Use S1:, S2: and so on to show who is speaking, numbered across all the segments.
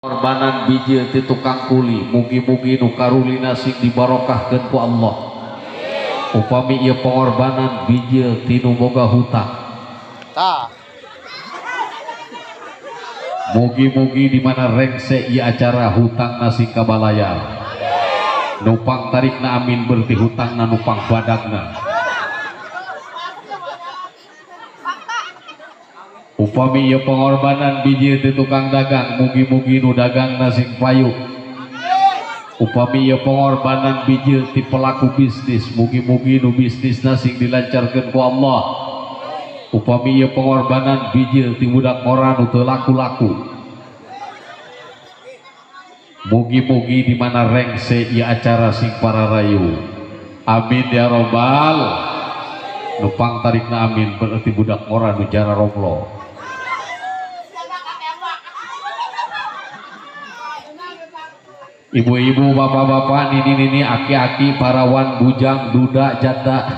S1: Korbanan bijil ti tukang kuli, mugi-mugi nu karulina sing dibarokahkeun ku Allah. Upami ieu pengorbanan bijil ti nu boga hutang.
S2: Tah.
S1: Mugi-mugi di mana rengse ieu acara hutangna sing kabalayar. Nupang tarikna amin berarti hutangna nupang badagna. Upami ieu pengorbanan bijil ti tukang dagang, mugi-mugi nu dagangna sing payu. Upami ieu pengorbanan bijil ti pelaku bisnis, mugi-mugi nu bisnisna sing dilancarkeun ku Allah. Upami ieu pengorbanan bijil ti budak ngora nu teu laku-laku, mugi-mugi di mana rengse ieu acara sing pararayu. Amin ya robbal. Nupang tarikna amin berarti budak ngora nu jara romlo. Ibu-ibu, bapak-bapak, nini-nini, aki-aki, parawan, bujang, duda, janda,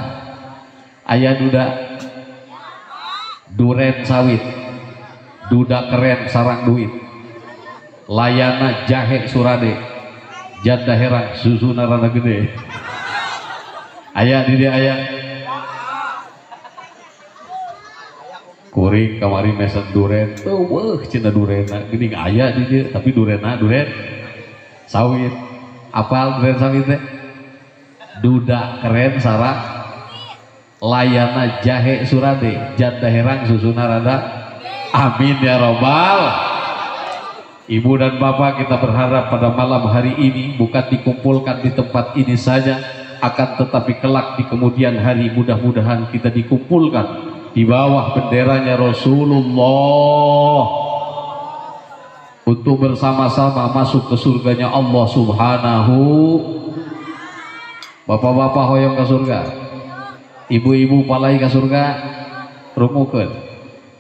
S1: ayah duda, duren sawit, duda keren sarang duit, layana jahe surade, janda herang susu narana gede. Ayah di dia ayah. Kuring kamari mesen duren, tuh cina durena, gini ayah di dia, tapi durena duren sawit. Apal duren sawit teh? Duda keren sarang layana jahe surade, janda herang susuna rada. Amin ya robbal. Ibu dan bapak, kita berharap pada malam hari ini bukan dikumpulkan di tempat ini saja, akan tetapi kelak di kemudian hari mudah-mudahan kita dikumpulkan di bawah benderanya Rasulullah untuk bersama-sama masuk ke surganya Allah Subhanahu. Bapak-bapak hoyong ke surga, ibu-ibu palai ke surga, rumukeun.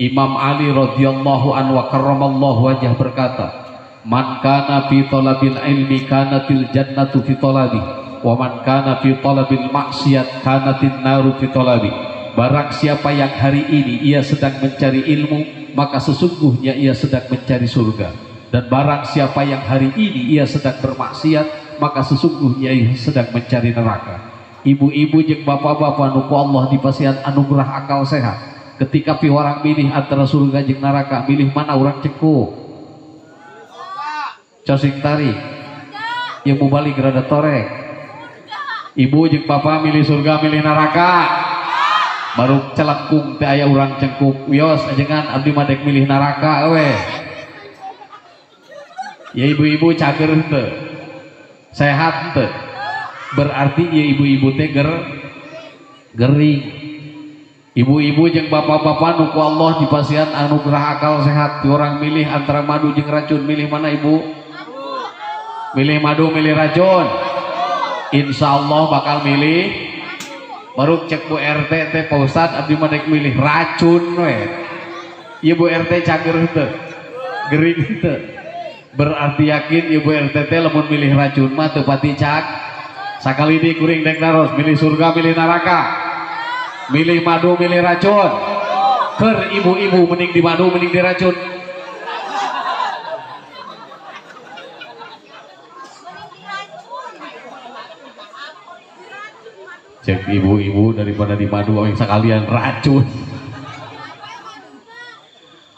S1: Imam Ali radhiyallahu anhu wa karramallahu wajah berkata, man kana fi talabil ilmi kanatil jannatu fi talabi, wa man kana fi talabil maksiat kanatin naru fi talabi. Barang siapa yang hari ini ia sedang mencari ilmu, maka sesungguhnya ia sedang mencari surga. Dan barang siapa yang hari ini ia sedang bermaksiat, maka sesungguhnya ia sedang mencari neraka. Ibu-ibu jeung bapak-bapak nu ku Allah dipasihan anugerah akal sehat, ketika piwarang milih antara surga jeung neraka, milih mana urang cekuk? Cosing tarik yang mau balik rada torek. Ibu jeung bapak milih surga milih neraka, baru celengkung teh aya urang cengkuk wios ajengan abdi mah dek milih neraka we. Ya ibu-ibu cager henteu, sehat henteu, berarti ya ibu-ibu teh gering. Ibu-ibu jeung bapak-bapak nu ku Allah dipasihan anugerah akal sehat, orang milih antara madu jeung racun, milih mana ibu? Milih madu, milih racun? Insya Allah bakal milih. Baru cek Bu RT teh, Pak Ustad abdi mah dek milih racun we. Ieu Bu RT cager henteu, gering henteu, berarti yakin ibu RT teh lamun milih racun mah teu pati cak. Sakali di kuring dek naros, milih surga milih neraka, milih madu milih racun. Keur ibu-ibu mending di madu mending di racun. Cek ibu-ibu daripada di madu yang sekalian racun.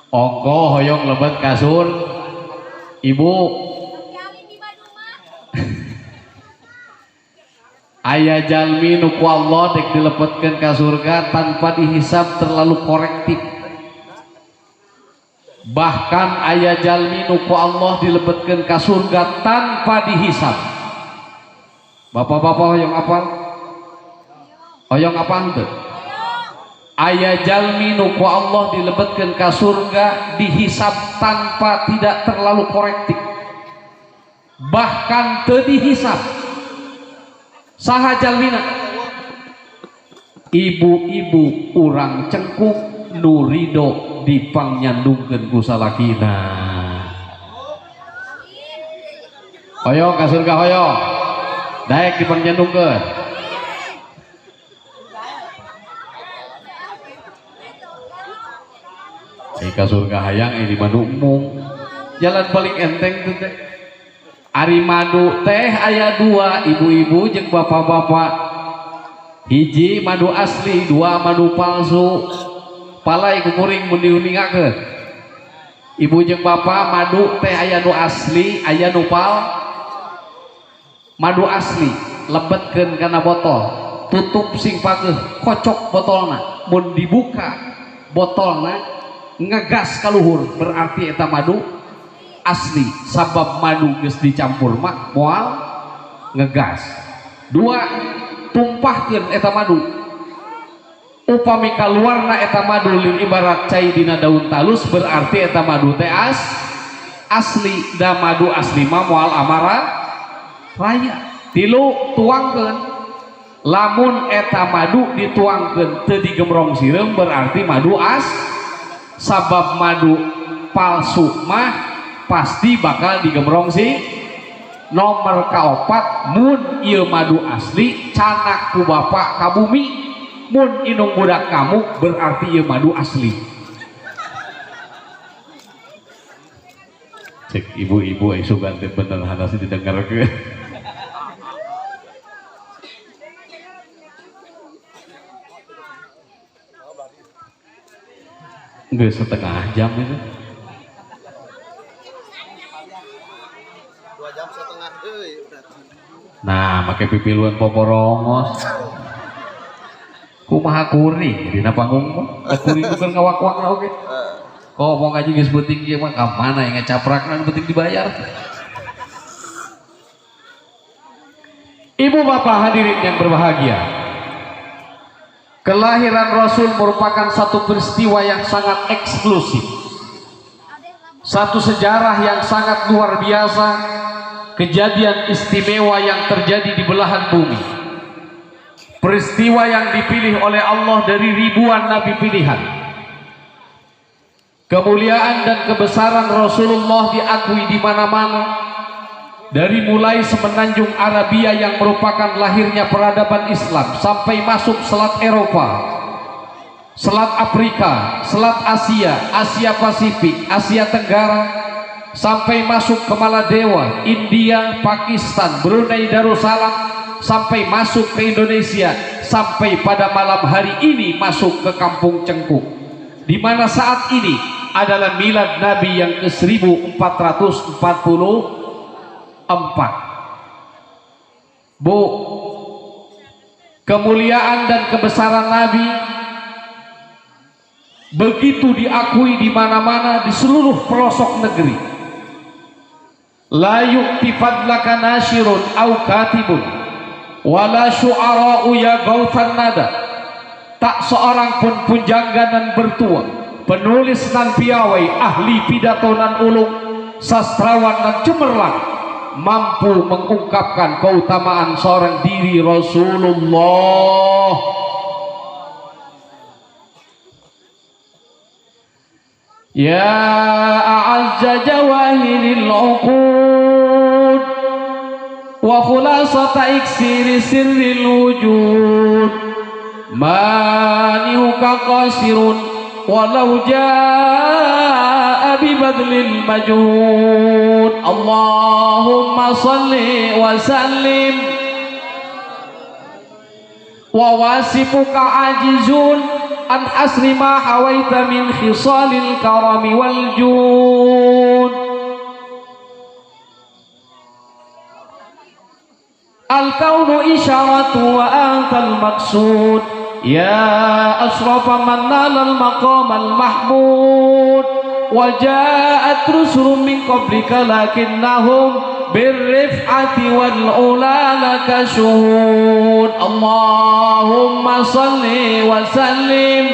S1: Ongko hoyong lebet kasur ibu. Aya jalmi nu ku Allah dek dilepetkeun ka surga tanpa dihisab terlalu korektif. Bahkan aya jalmi nu ku Allah dilebetkeun ka surga tanpa dihisab. Bapak-bapak hoyong apa? Hoyong apa henteu? Aya jalmi nu ku Allah dilebetkeun ka surga dihisab tanpa tidak terlalu korektif. Bahkan teu dihisab. Saha jalmina? Ibu-ibu urang cengkuk nu ridho dipangnyandungkeun ku salakina. Hoyong ka surga hoyong, daek dipangnyandungkeun. Ka surga hayang di madu mung. Jalan paling enteng tuh teh. Ari madu teh aya dua, ibu-ibu jeung bapak-bapak. Hiji madu asli, dua madu palsu. Palai ku kuring mun diuningakeun. Ibu jeung bapak madu teh aya nu asli, aya nu madu asli lebetkeun kana botol, tutup sing pageuh, kocok botolna. Mun dibuka botolna ngegas ka luhur, berarti eta madu asli. Sabab madu geus dicampur mah moal ngegas. Dua, tumpahkeun eta madu. Upami kaluarna eta madu lin ibarat cai dina daun talus, berarti eta madu teh asli. Da madu asli mah moal amara raya. Tilu, tuangkeun. Lamun eta madu dituangkeun teu digemrong sireum, berarti madu sabab madu palsu mah pasti bakal digemrong si. Nomor kaopat, mun ieu madu asli canak ku bapak ka bumi, mun inung budak kamu berarti ieu madu asli. Cek ibu-ibu sugan teh bener hanas didengarkeun. Geus setengah jam itu.
S2: 2 jam setengah euy berarti.
S1: Nah, make pipiluan poporongos. Kumaha kuring dina panggung mah? Kuring bukan ngawak-wak oge. Kok mau ngaji geus beuting ieu mah ka mana yang ngacaprakna nu penting dibayar. Ibu bapak hadirin yang berbahagia. Kelahiran Rasul merupakan satu peristiwa yang sangat eksklusif. Satu sejarah yang sangat luar biasa, kejadian istimewa yang terjadi di belahan bumi. Peristiwa yang dipilih oleh Allah dari ribuan nabi pilihan. Kemuliaan dan kebesaran Rasulullah diakui di mana-mana. Dari mulai semenanjung Arabia yang merupakan lahirnya peradaban Islam sampai masuk Selat Eropa, Selat Afrika, Selat Asia, Asia Pasifik, Asia Tenggara, sampai masuk ke Maladewa, India, Pakistan, Brunei Darussalam, sampai masuk ke Indonesia, sampai pada malam hari ini masuk ke Kampung Cengkuk, di mana saat ini adalah milad Nabi yang ke 1444. Bu, kemuliaan dan kebesaran Nabi begitu diakui di mana-mana di seluruh pelosok negeri. La yu'ti fadlaka nashirun au katibun wala syu'ara'u ya gauthan nada. Tak seorang pun pujangga dan bertua, penulis nan piawai, ahli pidato nan ulung, sastrawan nan cemerlang, mampu mengungkapkan keutamaan seorang diri Rasulullah. Ya a'azza jawahiril uqud wa khulasata iksiri sirril wujud, manihuka qasirun walau jaa bibadlil majhud. Allahumma salli wa sallim. Wa wasifuka ajizun an asri ma hawaita min khisalil karami wal jud. Al kaunu isyaratu wa antal maqsud. Ya asrafa man nalal maqam al mahmud. Wa ja'at rusulun min qablika lakinnahum birrif'ati wal ula laka syuhud. Allahumma salli wa sallim.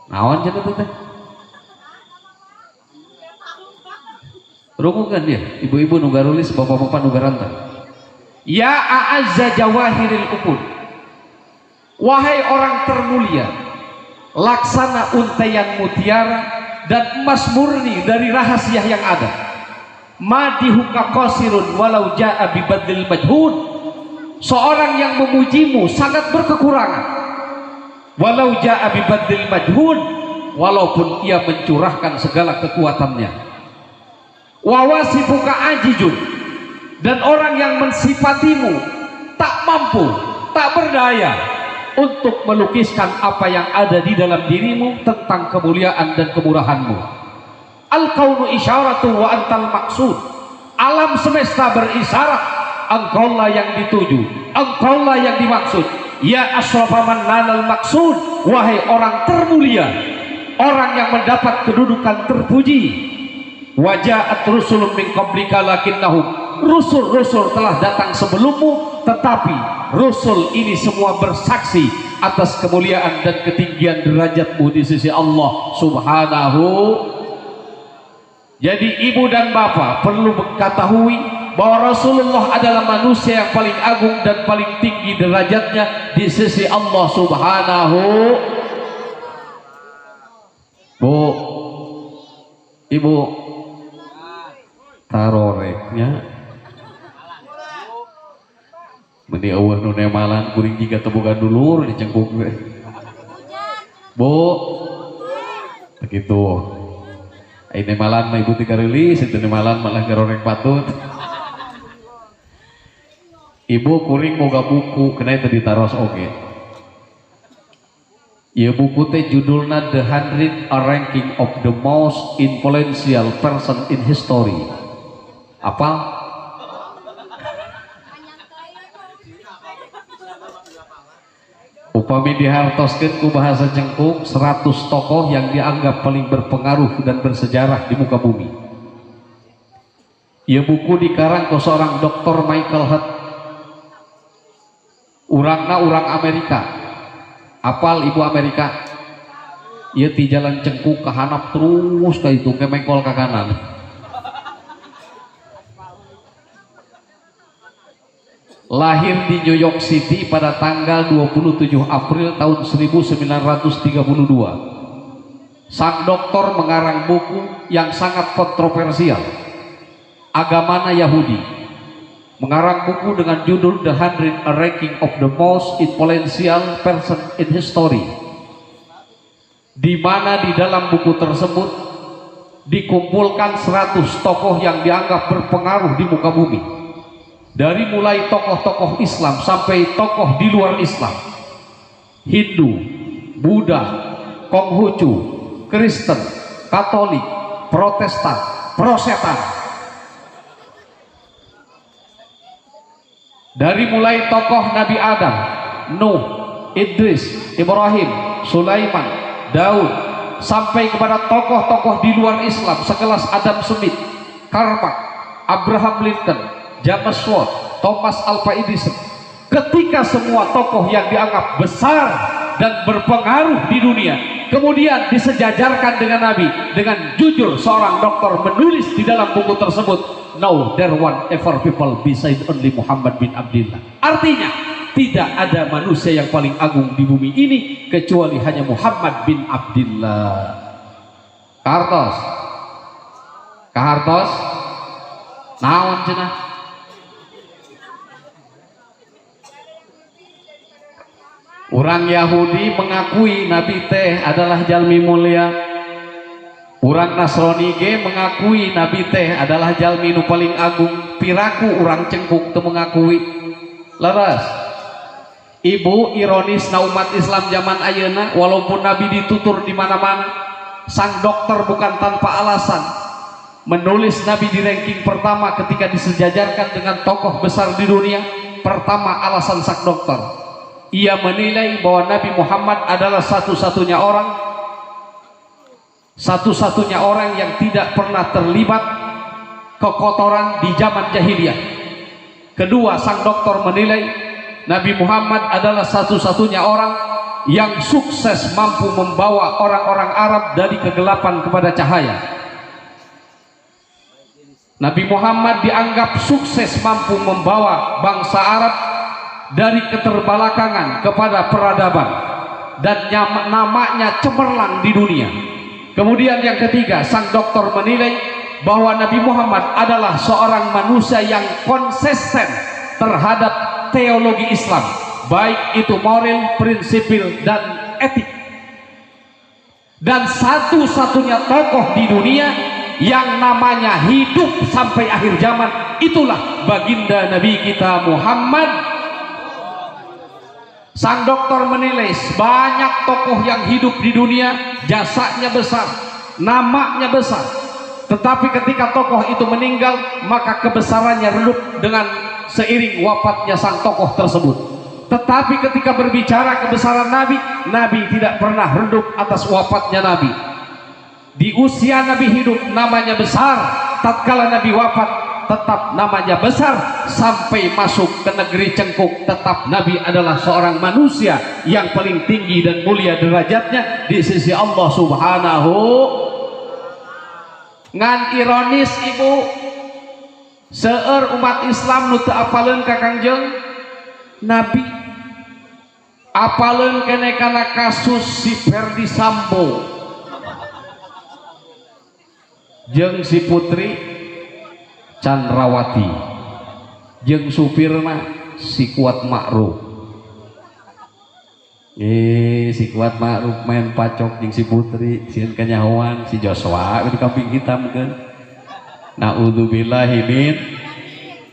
S1: Naon cenah teh? Rungukeun dia, ibu-ibu nu garulis, bapak-bapak nu garantang. Ya a'azza jawahiril uqud. Wahai orang termulia, laksana untaian mutiara dan emas murni dari rahasia yang ada. Madihuka qasirun walau jaa bibadlil majhud. Seorang yang memujimu sangat berkekurangan. Walau jaa bibadlil majhud, walaupun ia mencurahkan segala kekuatannya. Wa wasifuka ajizun, dan orang yang mensifatimu tak mampu, tak berdaya untuk melukiskan apa yang ada di dalam dirimu tentang kemuliaan dan kemurahanmu. Al kaunu isyaratu wa antal maksud. Alam semesta berisyarat, engkaulah yang dituju, engkaulah yang dimaksud. Ya asrafa man nanal maksud, wahai orang termulia, orang yang mendapat kedudukan terpuji. Waja'at rusulun min qablika lakinnahum, rusul-rusul telah datang sebelummu, tetapi rusul ini semua bersaksi atas kemuliaan dan ketinggian derajatmu di sisi Allah Subhanahu. Jadi ibu dan bapak perlu mengetahui bahwa Rasulullah adalah manusia yang paling agung dan paling tinggi derajatnya di sisi Allah Subhanahu. Bu, ibu, taroreknya meni eueuh nu nemalan kuring jiga teu boga dulur dicengkuk we. Bu, begitu. Ai nemalan mah ibu teh kareulis, itu nemalan malah garorek patut. Ibu kuring boga buku, kena itu ditaros oge. Ieu buku teh judulna The 100 Ranking of the Most Influential Person in History. Apa? Upami dihartoskeun ku bahasa cengkuk, 100 tokoh yang dianggap paling berpengaruh dan bersejarah di muka bumi. Ieu buku dikarang ku seorang Dr. Michael Hart. Urangna urang Amerika. Apal ibu Amerika? Ieu ti jalan cengkuk ke hanap terus ka itu ke mengkol ka kanan. Lahir di New York City pada tanggal 27 April tahun 1932. Sang doktor mengarang buku yang sangat kontroversial. Agamana Yahudi. Mengarang buku dengan judul The 100 Ranking of the Most Influential Person in History. Di mana di dalam buku tersebut dikumpulkan 100 tokoh yang dianggap berpengaruh di muka bumi. Dari mulai tokoh-tokoh Islam sampai tokoh di luar Islam, Hindu, Buddha, Konghucu, Kristen, Katolik, Protestan, Prosetan. Dari mulai tokoh Nabi Adam, Nuh, Idris, Ibrahim, Sulaiman, Daud, sampai kepada tokoh-tokoh di luar Islam sekelas Adam Smith, Karl Marx, Abraham Lincoln, James Watt, Thomas Alva Edison. Ketika semua tokoh yang dianggap besar dan berpengaruh di dunia kemudian disejajarkan dengan Nabi, dengan jujur seorang dokter menulis di dalam buku tersebut, no there one ever people beside only Muhammad bin Abdullah. Artinya tidak ada manusia yang paling agung di bumi ini kecuali hanya Muhammad bin Abdullah. Kahartos, kahartos, naon cenah? Orang Yahudi mengakui Nabi teh adalah jalmi mulia. Orang Nasrani ge mengakui Nabi teh adalah jalmi nu paling agung. Piraku orang cengkuk teu mengakui. Leres. Ibu, ironis na umat Islam zaman ayeuna, walaupun Nabi ditutur di mana-mana, sang dokter bukan tanpa alasan menulis Nabi di ranking pertama ketika disejajarkan dengan tokoh besar di dunia. Pertama alasan sang dokter, ia menilai bahwa Nabi Muhammad adalah satu-satunya orang yang tidak pernah terlibat kekotoran di zaman jahiliyah. Kedua, sang dokter menilai Nabi Muhammad adalah satu-satunya orang yang sukses mampu membawa orang-orang Arab dari kegelapan kepada cahaya. Nabi Muhammad dianggap sukses mampu membawa bangsa Arab dari keterbelakangan kepada peradaban dan namanya cemerlang di dunia. Kemudian yang ketiga, sang dokter menilai bahwa Nabi Muhammad adalah seorang manusia yang konsisten terhadap teologi Islam, baik itu moral, prinsipil, dan etik. Dan satu-satunya tokoh di dunia yang namanya hidup sampai akhir zaman, itulah baginda Nabi kita Muhammad. Sang doktor menilai banyak tokoh yang hidup di dunia, jasanya besar, namanya besar, tetapi ketika tokoh itu meninggal, maka kebesarannya redup dengan seiring wafatnya sang tokoh tersebut. Tetapi ketika berbicara kebesaran Nabi, Nabi tidak pernah redup atas wafatnya Nabi. Di usia Nabi hidup namanya besar, tatkala Nabi wafat tetap namanya besar, sampai masuk ke negeri cengkuk tetap Nabi adalah seorang manusia yang paling tinggi dan mulia derajatnya di sisi Allah Subhanahu. Ngan ironis, ibu, seueur umat Islam nu teu apaleun ka Kangjeng Nabi, apaleun kene kana kasus si Ferdy Sambo jeung si Putri Chandrawati jeung supirna si Kuat Ma'ruf. Si Kuat Ma'ruf main pacok jeung si Putri, sieun kanyahoan si Joshua di kambing hitam kan. Naudzubillahi min,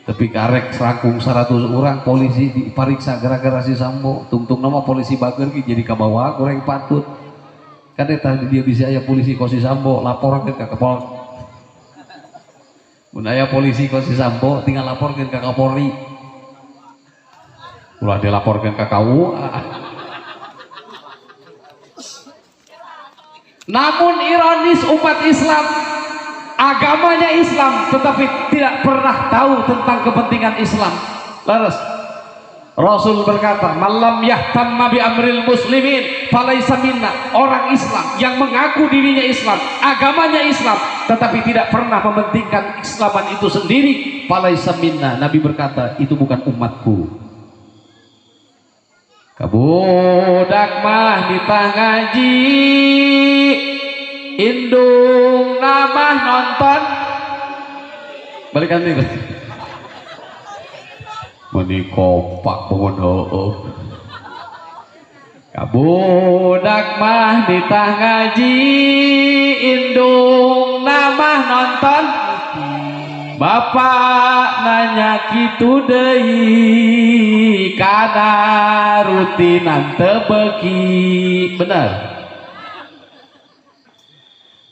S1: tapi karek serangkung 100 orang polisi diperiksa gara-gara si Sambo. Tungtung nama polisi bager jadi kabawa kurang patut kan eta dia bisa aya polisi kos si Sambo lapor ke Kapolri. Mun aya polisi kos si Sambo tinggal laporkeun ke Kapolri, ulah dilaporkeun ke KUA. Namun ironis, umat Islam agamanya Islam tetapi tidak pernah tahu tentang kepentingan Islam. Laras Rasul berkata, "Malam yahtamma bi amril muslimin falaisa minna." Orang Islam yang mengaku dirinya Islam, agamanya Islam, tetapi tidak pernah mementingkan Islaman itu sendiri, falaisa minna. Nabi berkata, itu bukan umatku. Kabudak mah ditah ngaji, indung namah nonton. Balikan nih. Meni kompak bangun heueuh. Kabudak mah ditah ngaji, indung namah nonton. Bapak nanya kitu deui kana rutinan teu beuki. Bener.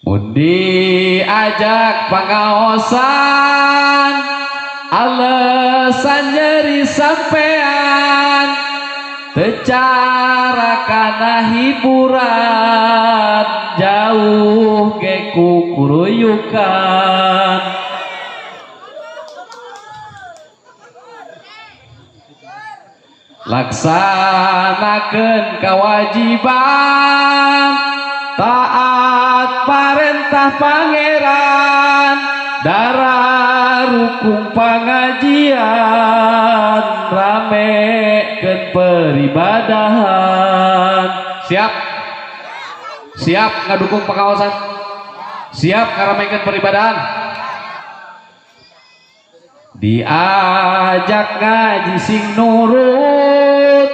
S1: Mun diajak pangaosan alasan nyeri sampean, teu cara kana hiburan jauh ge kukuruyukan. Laksanakeun kewajiban, taat parentah pangeran, darah rukung pengajian, ramekeun peribadahan. Siap? Siap ngadukung pengawasan? Siap ngaramekeun peribadahan? Diajak ngaji sing nurut,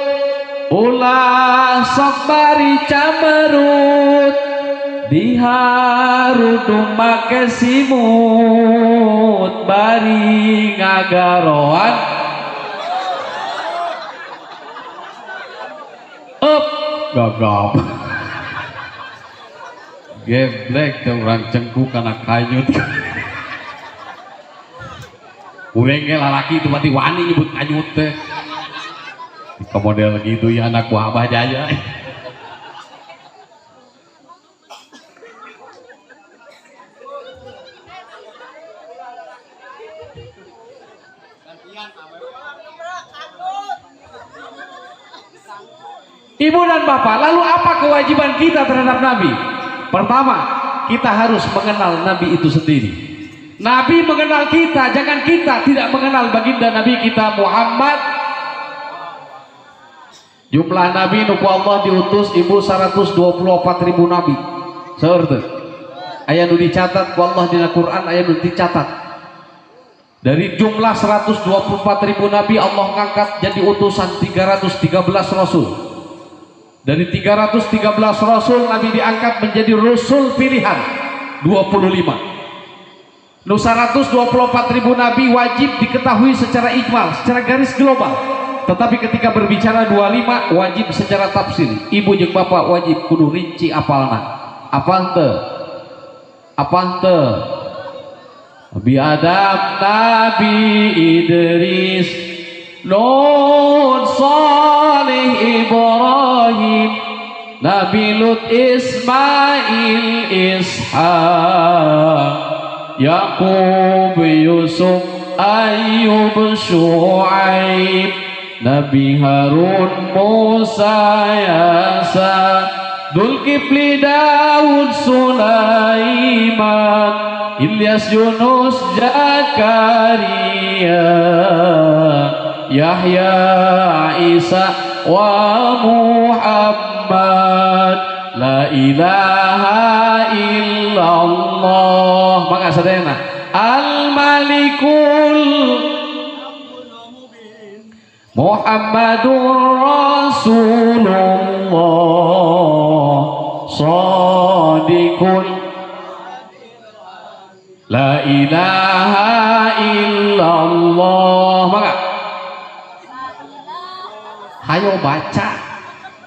S1: ulah sok bari camerut, diharudung make simut bari ngagaroan. Up gagap geblek teh urang cengkuk kana kanyut. Urang ge lalaki itu berarti wani nyebut kanyut teh. Ke model gitu ya anak buah Abah Jaya. Ibu dan Bapak, lalu apa kewajiban kita terhadap Nabi? Pertama, kita harus mengenal Nabi itu sendiri. Nabi mengenal kita, jangan kita tidak mengenal baginda Nabi kita Muhammad. Jumlah Nabi nu ku Allah diutus ibu 124.000 Nabi. Seueur teu? Aya nu dicatat ku Allah dina Quran, aya nu dicatat. Dari jumlah 124.000 Nabi, Allah ngangkat jadi utusan 313 Rasul. Dari 313 rasul, Nabi diangkat menjadi rasul pilihan 25. Nu 124 ribu nabi wajib diketahui secara ijmal, secara garis global. Tetapi ketika berbicara 25 wajib secara tafsir. Ibu jeung bapak wajib kudu rinci apalna. Apal teu? Apal teu? Nabi Adam, Nabi Idris, Nuh, Salih, Ibrahim, Nabi Lut, Ismail, Ishaq, Yaqub, Yusuf, Ayub, Shu'aib, Nabi Harun, Musa, Yasa, Dzulkifli, Daud, Sulaiman, Ilyas, Yunus, Zakaria, Yahya, Isa, wa Muhammad. La ilaha illallah. Maka sadayana Al-Malikul Muhammadur Rasulullah Sadiqul. La ilaha illallah. Maka hayo baca.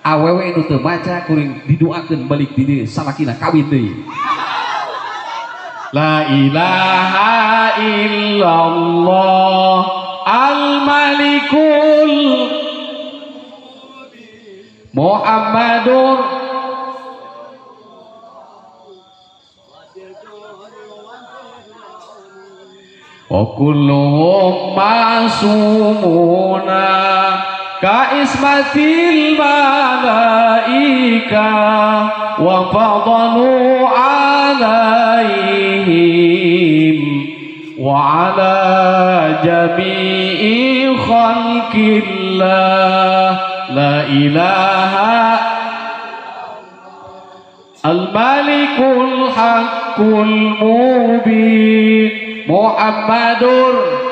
S1: Awewe nu teu maca kuring didoakeun balik di dieu salakina kawin deui. La ilaha illallah Al-Malikul Muhammadur wa kulluhum ma'sumuna ka ismatil malaika wa fadalu alaihim wa ala jami'i khalqillah. La ilaha al-malikul haqqul mubin Muhammadur.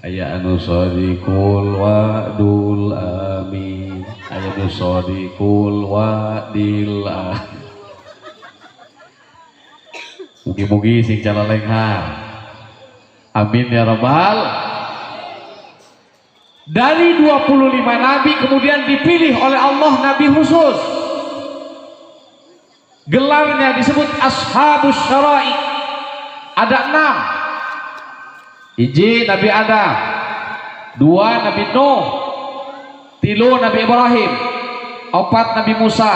S1: Aya anu sadiqul wa'dul amin, aya anu sadiqul wa'dil amin. Mugi-mugi sing calalengha. Amin ya rabbal. Dari 25 nabi kemudian dipilih oleh Allah nabi khusus. Gelarnya disebut ashabus syara'i. Ada 6. Hiji Nabi Adam, 2 Nabi Nuh, 3 Nabi Ibrahim, 4 Nabi Musa,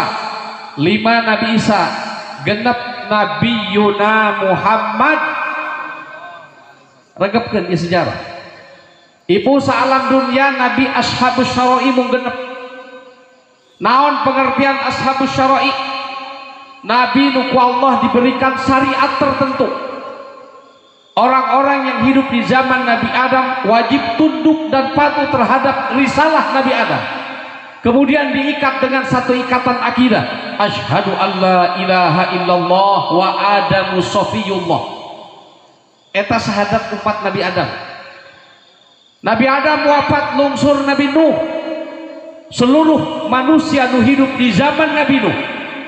S1: 5 Nabi Isa, 6 Nabi Yuna Muhammad. Regepkeun ieu sejarah. Ibu saalam dunia Nabi ashabus syara'i mung genep. Naon pengertian ashabus syara'i? Nabi nu ku Allah diberikan syariat tertentu. Orang-orang yang hidup di zaman Nabi Adam wajib tunduk dan patuh terhadap risalah Nabi Adam. Kemudian diikat dengan satu ikatan akidah. Asyhadu alla ilaha illallah wa adamu safiyullah. Eta syahadat umat Nabi Adam. Nabi Adam wafat, lungsur Nabi Nuh. Seluruh manusia nu hidup di zaman Nabi Nuh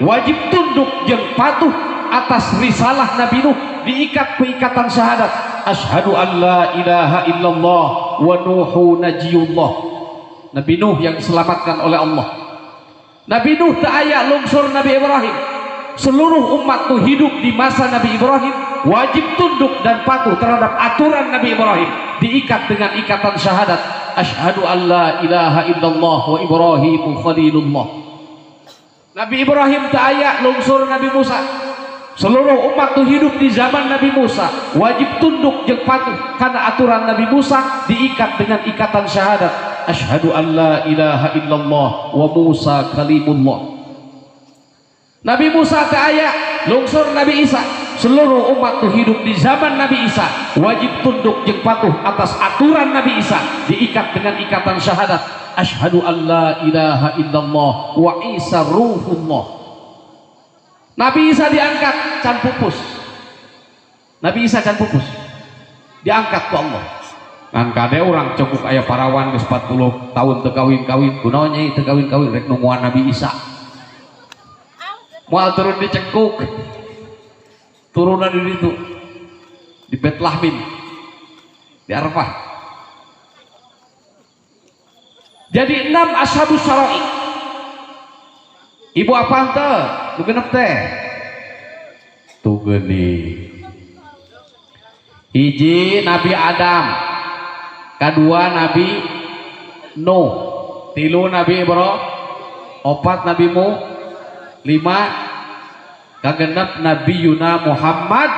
S1: wajib tunduk jeung patuh atas risalah Nabi Nuh, diikat keikatan syahadat. Asyhadu alla ilaha illallah wa nuhu najiyullah. Nabi Nuh yang diselamatkan oleh Allah. Nabi Nuh tak aya lungsur Nabi Ibrahim. Seluruh umat tuh hidup di masa Nabi Ibrahim wajib tunduk dan patuh terhadap aturan Nabi Ibrahim, diikat dengan ikatan syahadat. Asyhadu alla ilaha illallah wa Ibrahimu khalilullah. Nabi Ibrahim tak aya lungsur Nabi Musa. Seluruh umat tuh hidup di zaman Nabi Musa wajib tunduk jeung patuh karena aturan Nabi Musa, diikat dengan ikatan syahadat. Asyhadu alla ilaha illallah wa Musa kalimullah. Nabi Musa tak aya lungsur Nabi Isa. Seluruh umat tuh hidup di zaman Nabi Isa wajib tunduk jeung patuh atas aturan Nabi Isa, diikat dengan ikatan syahadat. Asyhadu alla ilaha illallah wa Isa ruhullah. Nabi Isa diangkat can pupus. Nabi Isa can pupus. Diangkat ku Allah. Ngan kade urang cekuk aya parawan geus 40 tahun teu kawin-kawin, kunaon nyai teu kawin-kawin rek nungguan Nabi Isa. Moal turun dicekuk. Turunan di ditu. Di Betlahmin. Di Arafah. Jadi 6 ashabus syara'i. Ibu apa teu? Nu genep teh. Tuh geuning. Hiji Nabi Adam, kedua Nabi Nuh, tilu Nabi Ibrahim, opat Nabi Mu, lima kagenep Nabi Yuna Muhammad.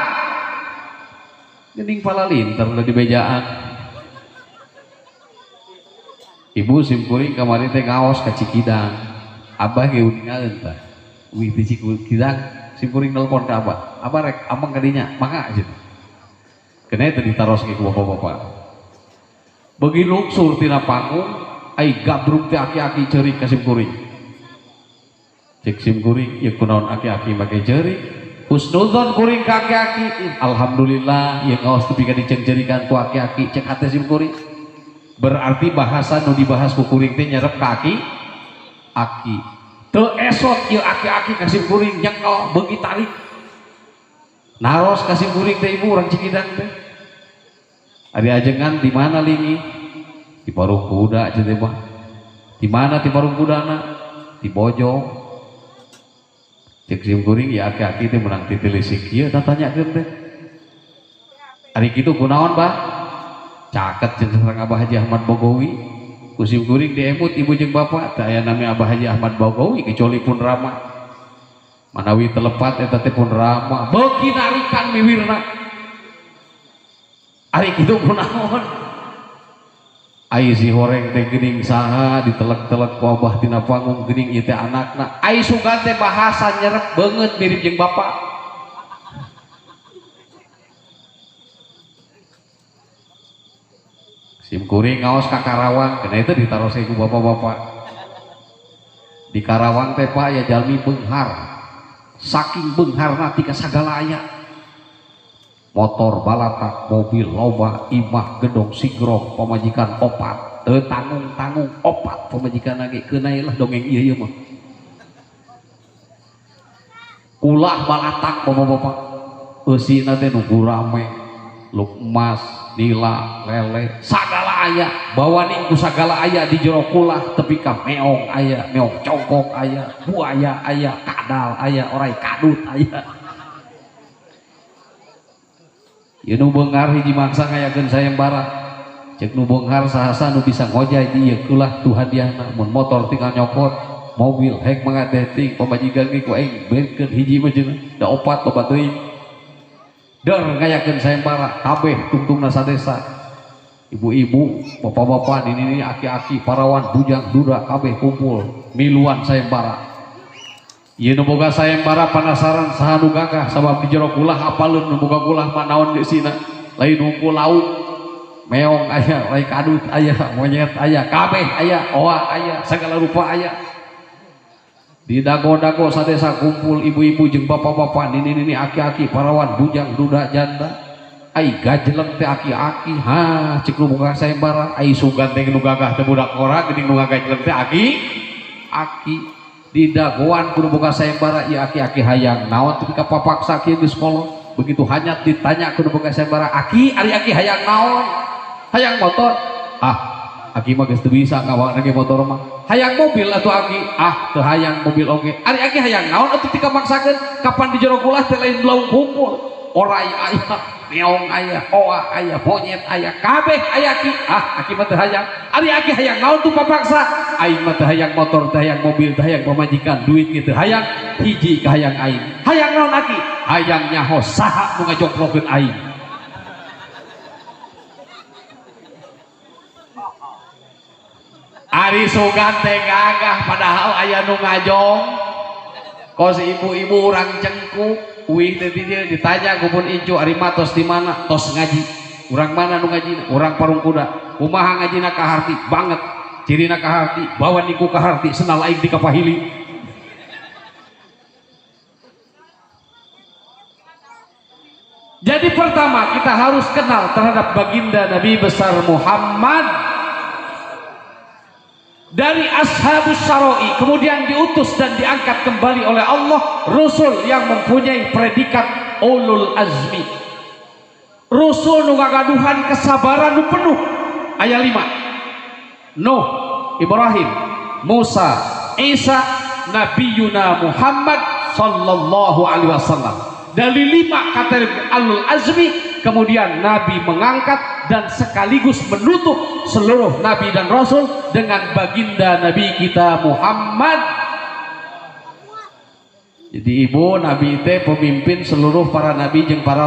S1: Geuning palalinter udah dibejaan. Ibu simkuring kamari teh ngaos ka Cikidang. Abah ge uningaeun tah. Wih di Cikidang simkuring nelpon ka abah. Abah rek ameng ka dinya, mangga cenah. Kena itu ditaros ke bapak-bapak. Bagi lungsur tina panggung, ai gabruk teh aki-aki ceurik ka simkuring. Cek simkuring, ieu kunaon aki-aki make ceurik? Husnudzon kuring ka aki-aki. Alhamdulillah, ieu ngaos tepi ka diceungceurikan ku aki-aki cek hate simkuring. Berarti bahasa nu dibahas ku kuring teh nyerep ka aki aki. Teu esot ieu aki-aki ka simkuring nyekel beuki tarik. Naros ka simkuring teh ibu urang Cikidang teh. Ari ajengan di mana lingi? Di Parung Kuda cenah mah. Di mana di Parung Kudana? Di Bojong. Cek simkuring ya aki-aki teh meunang titilisik ieu tah tanyakeun teh. Ari kitu kunaon bah? Caket jeung sareng Abah Haji Ahmad Bogowi. Ku simkuring diemut ibu jeung bapak teh aya nami Abah Haji Ahmad Bogowi kecuali pun Rama. Manawi telepat eta teh pun Rama. Beuki narikan miwirna. Ari kitu kunaon? Ai si horeng teh geuning saha ditelek-telek ku abah tina panggung geuning ieu teh anakna. Ai sugan teh bahasa nyerep beungeut mirip jeung bapak. Simkuring ngaos ka Karawang, kena itu ditaros ku bapak-bapak. Di Karawang teh Pak ya jalmi beunghar. Saking beungharna ti ka sagala aya. Motor balatak, mobil loba, imah gedong sigrong, pamajikan opat, teu tanggung-tanggung opat pamajikan lagi keunai lah dongeng ieu ieu mah. Ulah balatak bapak-bapak, eusina teh nu gurame, luk emas, nila, lele, sagala aya, bawaning ku sagala aya di jero kulah tepi ka meong aya, meong congkok aya, buaya aya, kadal aya, orai kadut aya. Ieu nu beunghar hiji mangsa ngayakeun sayembara. Cek nu beunghar sahasa nu bisa ngojay di ieu kulah tu hadiahna. Mun motor tinggal nyokot, mobil hek mangga teh pamajikan ge ku aing beurkeun hiji mah cenah, da opat loba teuing. Der ngayakeun sayembara kabeh tungtungna sadesa. Ibu-ibu, bapak-bapak, nini-nini, aki-aki, parawan, bujang, duda kabeh kumpul miluan sayembara. Ieu nu boga sayembara panasaran saha nu gagah sabab di jero kulah apaleun nu boga kulah mah naon geusina lain hungkul lauk meong aya, lain kadut aya, monyet aya, kabeh aya, oa aya, sagala rupa aya. Di dago-dago sadesa kumpul ibu-ibu jeung bapak-bapak, nini-nini, aki-aki, parawan, bujang, duda, janda. Ai gajeleng teh aki-aki, ha cek nu boga sayembara, ai sugan teh nu gagah teh budak ora geuning nu ngagajeleng teh aki aki. Di dagoan kudu boga sayembara ieu aki-aki hayang naon tepi ka papaksa kieu geus kolot. Begitu hanyat ditanya kudu boga sayembara, aki ari aki hayang naon? Hayang motor. Ah, aki mah geus teu bisa ngawakna ge motor mah. Hayang mobil atuh aki. Ah, teu hayang mobil oge. Ari aki hayang naon atuh tika maksakeun? Kapan di jero kulah teh lain laung kumpul. Orai aya, meong aya, oa aya, monyet aya, kabeh aya ki. Ah, aki mah teu hayang. Ari aki hayang naon tuh papaksa? Aing mah teu hayang motor, teu hayang mobil, teu hayang pamajikan, duit ge teu hayang, hiji ka hayang aing. Hayang naon aki? Hayang nyaho saha nu ngajongkrokeun aing. Ari sugan teh gagah padahal aya nu ngajong. Kos ibu-ibu urang cengkuk, uih teh ditanya ku pun incu ari mah tos di mana? Tos ngaji. Urang mana nu ngajina? Urang Parung Kuda. Kumaha ngajina kaharti? Banget. Cirina kaharti, bawa niku kaharti, senal aing di kapahili. kita harus kenal terhadap baginda Nabi besar Muhammad? Dari ashabus syaroi kemudian diutus dan diangkat kembali oleh Allah rasul yang mempunyai predikat ulul azmi. Rasul nu ngagaduhan kesabaran nu penuh. Ayat 5. Nuh, Ibrahim, Musa, Isa, Nabiyuna Muhammad sallallahu alaihi wasallam. Dari 5 kategori ulul azmi kemudian Nabi mengangkat dan sekaligus menutup seluruh nabi dan rasul dengan baginda Nabi kita Muhammad. Jadi ibu, Nabi itu pemimpin seluruh para nabi jeung para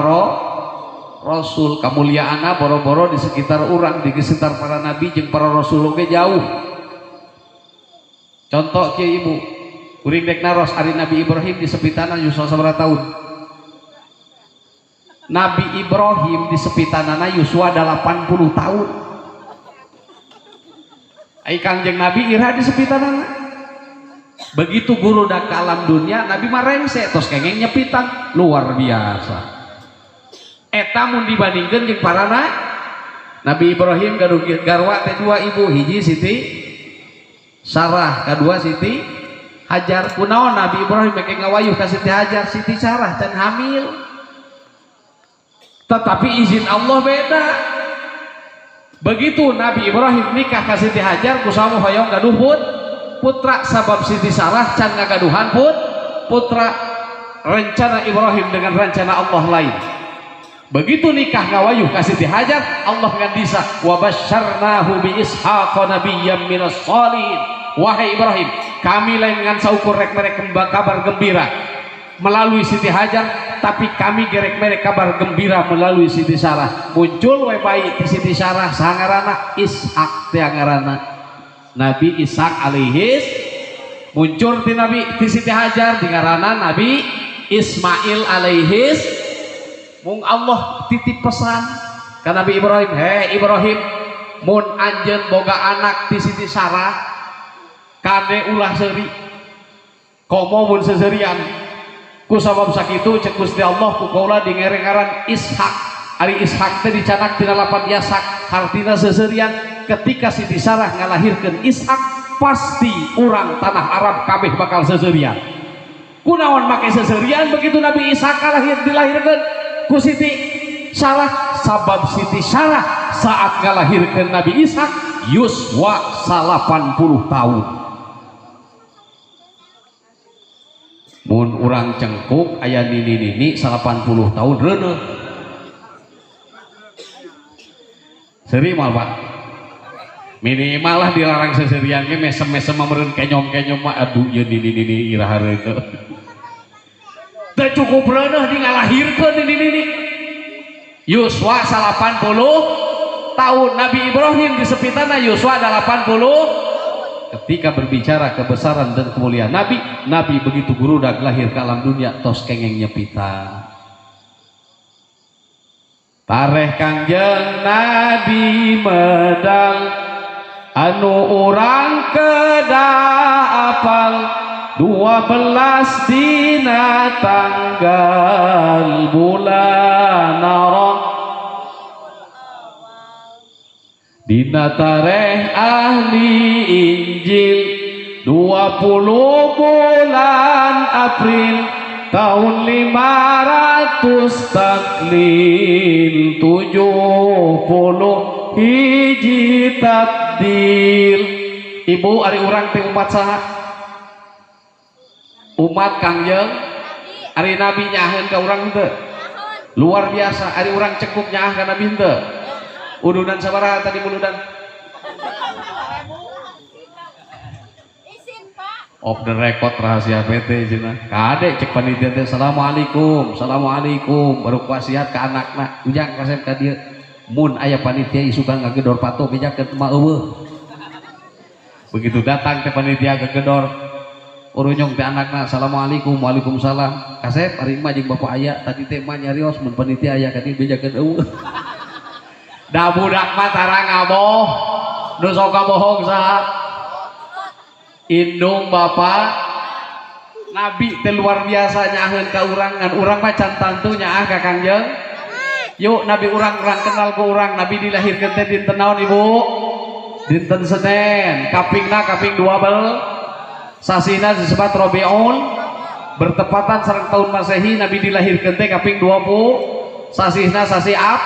S1: rasul. Kamuliaanna boro-boro di sekitar urang, di sekitar para nabi jeung para rasul oge jauh. Contoh kieu ibu, kuring dek naros ari Nabi Ibrahim di sepitana yuswa sabaraha tahun? Nabi Ibrahim di sepitanana yuswa 80 tahun. Ai Kangjeng Nabi ira di sepitanana. Begitu guru dak ka alam dunia, Nabi mah rengse tos kengeng nyepitan, luar biasa. Eta mun dibandingkeun jeung para Nabi Ibrahim gaduh garwa teh dua ibu, hiji Siti Sarah, kadua Siti Hajar. Kunaon Nabi Ibrahim make ngawayuh ka Siti Hajar? Siti Sarah can hamil. Tetapi izin Allah beda. Begitu Nabi Ibrahim nikah ka Siti Hajar, kusaha hoyong gaduh putra, sabab Siti Sarah can ngagaduhan putra. Rencana Ibrahim dengan rencana Allah lain. Begitu nikah ngawayuh ka Siti Hajar, Allah ngandisa wa basyarnahu bi Ishaqa nabiyyan minas salihin. Wahai Ibrahim, kami lain ngan saukur rek merek kabar gembira melalui Siti Hajar, tapi kami gerek merek kabar gembira melalui Siti Sarah. Muncul we bayi ti Siti Sarah sangarana Ishak teh ngaranna Nabi Ishak alaihis. Muncul ti Nabi ti Siti Hajar di ngaranna Nabi Ismail alaihis. Mung Allah titip pesan ka Nabi Ibrahim, "Hei Ibrahim, mun anjeun boga anak ti Siti Sarah, kade ulah seuri. Komo mun seserian." Ku sabab sakitu cek Gusti Allah ku kaula dingereng ngaran Ishak. Ari Ishak teh dicanak tina lapan yasak, hartina seserian. Ketika Siti Sarah ngalahirkeun Ishak, pasti urang tanah Arab kabeh bakal seserian. Kunaon make seserian begitu Nabi Ishak lahir dilahirkeun ku Siti Sarah? Sabab Siti Sarah saat ngalahirkeun Nabi Ishak yuswa 80 tahun. Mun urang cengkuk aya nini-nini 80 tahun reuneuh. Seuri moal Pak. Minimal lah dilarang seserian ge mesem-mesem meureun kenyom-kenyom mah aduh ieu nini-nini iraha reuneuh. Teu cukup reuneuh di ngalahirkeun nini-nini. Yuswa 80 tahun. Nabi Ibrahim di sepitana yuswa 80. Ketika berbicara kebesaran dan kemuliaan Nabi, Nabi begitu gurudak lahir ke alam dunia tos kengeng nyepita. Tareh Kangjeng Nabi medal anu urang kedapal 12 dina tanggal bulan Dina tareh ahli Injil 20 bulan April tahun 500 taklil 70 hiji tabdil. Ibu ari urang teh umat saha? Umat Kangjeng Ari Nabi nyaheun ka urang henteu? Luar biasa. Ari urang cekuk nyaah ka Nabi henteu? Udunan sabaraha tadi muludan? Off the record rahasia PT cenah. Kade cek panitia teh assalamualaikum, assalamualaikum, baru wasiat ka anakna, ujang kasep ka dieu. Mun aya panitia isukan ngagedor pato bejakeun mah eueuh. Begitu datang teh panitia ngagedor, urunyong teh anakna, assalamualaikum, waalaikumsalam. Kasep ari mah jeung bapak aya tadi teh mah nyarios mun panitia aya ka dieu bejakeun eueuh. Da budak mah tara ngaboh, nu sok kabohong saha? Indung bapak Nabi teh luar biasa nyaheun ka urang, ngan urang mah can tantu nyaah ka Kangjeng. Yuk Nabi urang-urang kenal ku urang. Nabi dilahirkeun teh dinten naon ibu? Dinten Senin. Kapingna kaping 12. Sasina disebut Rabiul. Bertepatan sareng tahun Masehi Nabi dilahirkeun teh kaping 20. Sasihna sasih Ab.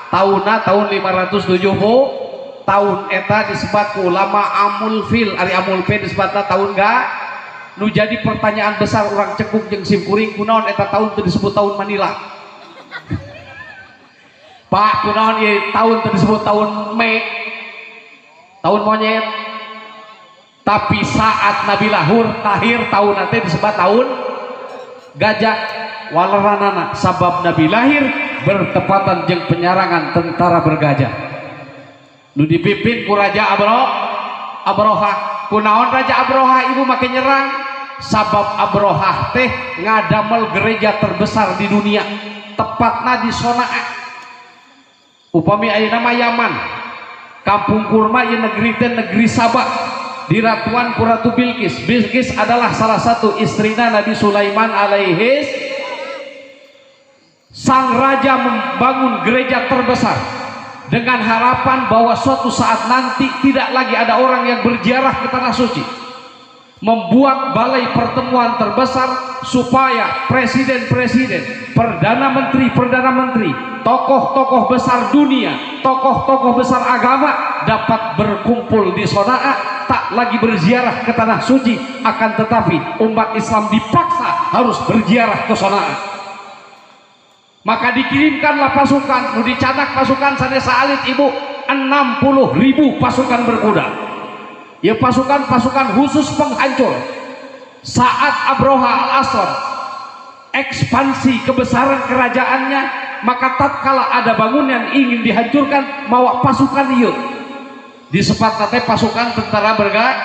S1: Tahunna tahun 570. Tahun eta disebut ku ulama Amul Fil. Ari Amul Fil disebutna tahun ga? Nu jadi pertanyaan besar urang cekuk jeung simkuring kunaon eta tahun teu disebut tahun Manila. Pak kunaon ieu tahun teu disebut tahun Mei, tahun monyet. Tapi saat Nabi lahur tahir tahun nanti disebut tahun gajah. Waleranana sabab Nabi lahir bertepatan jeung penyerangan tentara bergajah nu dipimpin ku Raja Abroha. Kunaon Raja Abroha ibu make nyerang? Sabab Abroha teh ngadamel gereja terbesar di dunia, tepatna di Sonaa. Upami ayeuna mah Yaman, kampung kurma ieu negeri teh negeri Sabah, diratuan ku Ratu Bilqis. Bilqis adalah salah satu istrina Nabi Sulaiman alaihis. Sang raja membangun gereja terbesar dengan harapan bahwa suatu saat nanti tidak lagi ada orang yang berziarah ke tanah suci. Membuat balai pertemuan terbesar supaya presiden-presiden, perdana menteri-perdana menteri, tokoh-tokoh besar dunia, tokoh-tokoh besar agama dapat berkumpul di Sonaa, tak lagi berziarah ke tanah suci, akan tetapi umat Islam dipaksa harus berziarah ke Sonaa. Maka dikirimkanlah pasukan, nu dicanak pasukan sanes saalit ibu, 60.000 pasukan berkuda. Ya pasukan-pasukan khusus penghancur. Saat Abroha al-Asram ekspansi kebesaran kerajaannya, maka tatkala ada bangunan yang ingin dihancurkan, mawa pasukan ieu. Disepat teh pasukan tentara bergerak,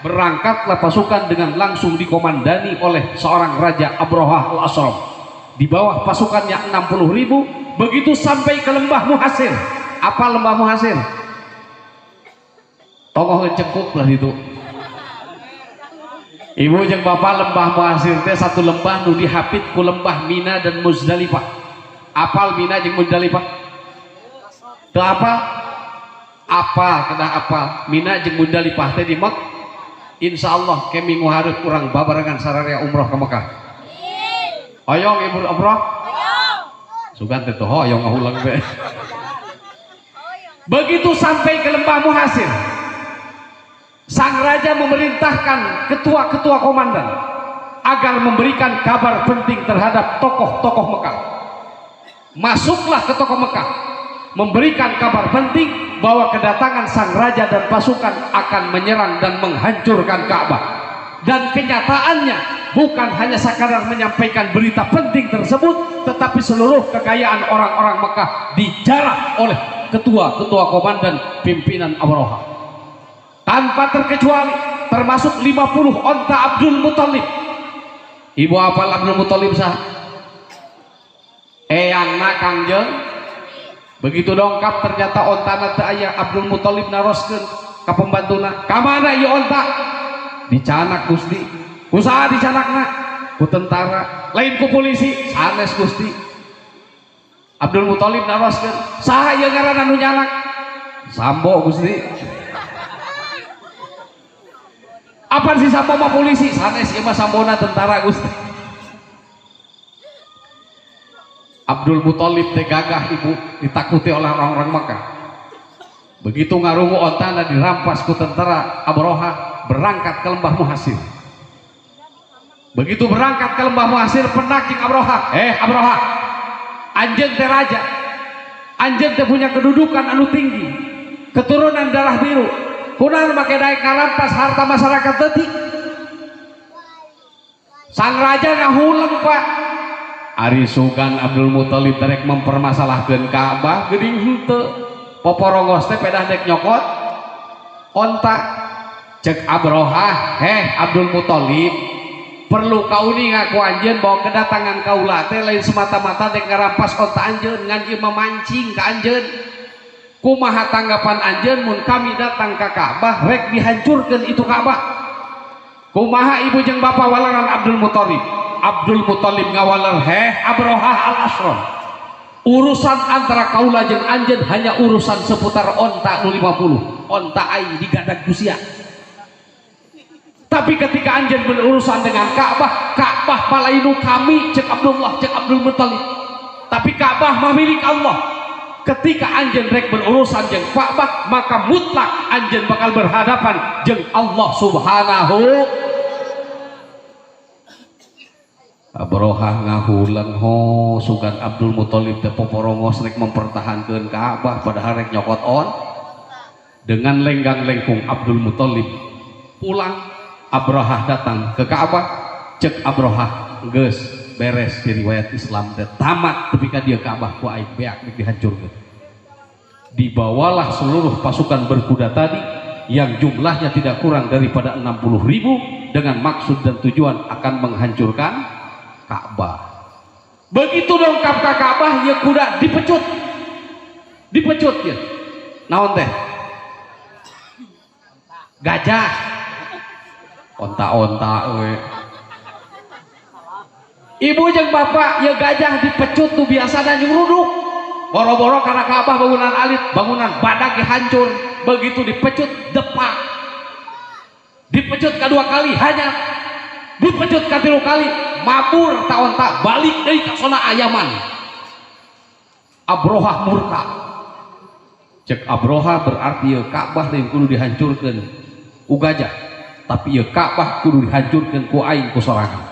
S1: berangkatlah pasukan dengan langsung dikomandani oleh seorang raja Abroha al-Asram. Di bawah pasukannya 60.000, begitu sampai ke lembah Muhasir. Apa lembah Muhasir? Tokoh ngecekuk lah itu. Ibu jeung bapak, lembah Muhasir teh satu lembah nu dihapit ku lembah Mina dan Muzdalifah. Apal Mina jeung Muzdalifah? Teu apal? Apal, kedah apal. Mina jeung Muzdalifah teh di Mekah. Insyaallah ke minggu hareup urang babarengan sararea umroh ke Mekah. Hoyong ibu umroh? Sugan teh tuh hoyong ngahulang teh. Begitu sampai ke lembah Muhasir, sang raja memerintahkan ketua-ketua komandan agar memberikan kabar penting terhadap tokoh-tokoh Mekah. Masuklah ke tokoh Mekah, memberikan kabar penting bahwa kedatangan sang raja dan pasukan akan menyerang dan menghancurkan Ka'bah. Dan kenyataannya bukan hanya sekadar menyampaikan berita penting tersebut, tetapi seluruh kekayaan orang-orang Mekah dijarah oleh ketua-ketua komandan pimpinan Abroha tanpa terkecuali, termasuk 50 onta Abdul Muthalib. Ibu apal Abdul Muthalib sah? Eyangna Kangjeng. Begitu dongkap ternyata ontana teu aya. Abdul Muthalib naroskeun ka pembantuna, ka mana ieu onta? Dicanak Gusti. Usaha dicanakna ku tentara, lain ku polisi, sanes Gusti. Abdul Muthalib naroskeun, saha ieu ngaranna nu nyanak? Sambo Gusti. Apa si Sambo mah polisi? Sanes ieu mah Sambona tentara Gusti. Abdul Muthalib teh gagah ibu, ditakuti oleh orang-orang Mekah. Begitu ngarungu ontana dirampas ku tentara Abroha, berangkat ke lembah Muhasir. Begitu berangkat ke lembah Muhasir, penaking Abroha, Abroha, anjeun teh raja, anjeun teh punya kedudukan anu tinggi, keturunan darah biru, kunaon make daek ngarampas harta masyarakat leutik? Sang raja ngahuleng Pak. Ari sugan Abdul Muthalib terek mempermasalahkeun Ka'bah geuning henteu. Poporongos teh pedah dek nyokot onta. Cek Abroha, heh Abdul Muthalib, perlu kauni ngaku anjeun bahwa kedatangan kaula teh lain semata-mata dek ngarampas onta anjeun, ngan ieu memancing ka anjeun. Kumaha tanggapan anjeun mun kami datang ka Ka'bah rek dihancurkeun itu Ka'bah? Kumaha ibu jeung bapa walaran Abdul Muthalib? Abdul Muthalib ngawaler, heh Abroha al-Asram, Urusan antara kaula jeung anjeun hanya urusan seputar onta nu 50, onta aing digadag ku sia. Tapi ketika anjeun berurusan dengan Ka'bah, Ka'bah malainu kami, cek Abdullah, cek Abdul Muthalib. Tapi Ka'bah mah milik Allah. Ketika anjeun rek berurusan jeung Ka'bah, maka mutlak anjeun bakal berhadapan jeung Allah Subhanahu. Abrohah ngahulang ho sugan Abdul Muthalib teh poporongos rek mempertahankeun Ka'bah padahal rek nyokot on. Dengan lenggang-lengkung Abdul Muthalib pulang, Abrahah datang ke Ka'bah, cek Abrahah geus beres di riwayat Islam teh tamat tepi ka dieu Ka'bah ku aing beak dihancurkeun. Dibawalah seluruh pasukan berkuda tadi yang jumlahnya tidak kurang daripada 60.000 dengan maksud dan tujuan akan menghancurkan Ka'bah. Begitu dongkap ka Ka'bah, ya kuda dipecut. Dipecut ya. Naon teh? Gajah. Onta-onta we. Ibu jeung bapak ya gajah dipecut tuh biasana nyuruduk. Boro-boro karena Ka'bah bangunan alit, bangunan badag hancur. Begitu dipecut depak. Dipecut kedua kali hanya dipecut katilu kali mabur ta onta balik deui ka sona ayaman. Abrohah murka. Cek Abrohah berarti ya Ka'bah lain kudu dihancurkeun ku gajah, tapi ya Ka'bah kudu dihancurkeun ku aing ku sorangan.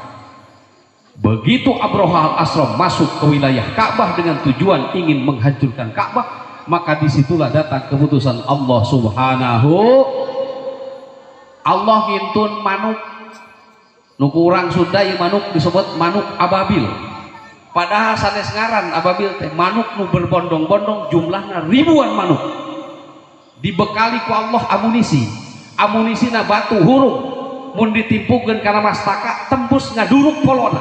S1: Begitu Abrohah al-Asram masuk ke wilayah Ka'bah dengan tujuan ingin menghancurkan Ka'bah, maka disitulah datang keputusan Allah Subhanahu. Allah ngintun manuk. Nu ku urang Sunda ieu manuk disebut manuk ababil. Padahal sanes ngaran ababil teh manuk nu berbondong-bondong jumlahna ribuan manuk. Dibekali ku Allah amunisi. Amunisina batu hurung. Mun ditimpukeun kana mastaka tembus ngaduruk polona.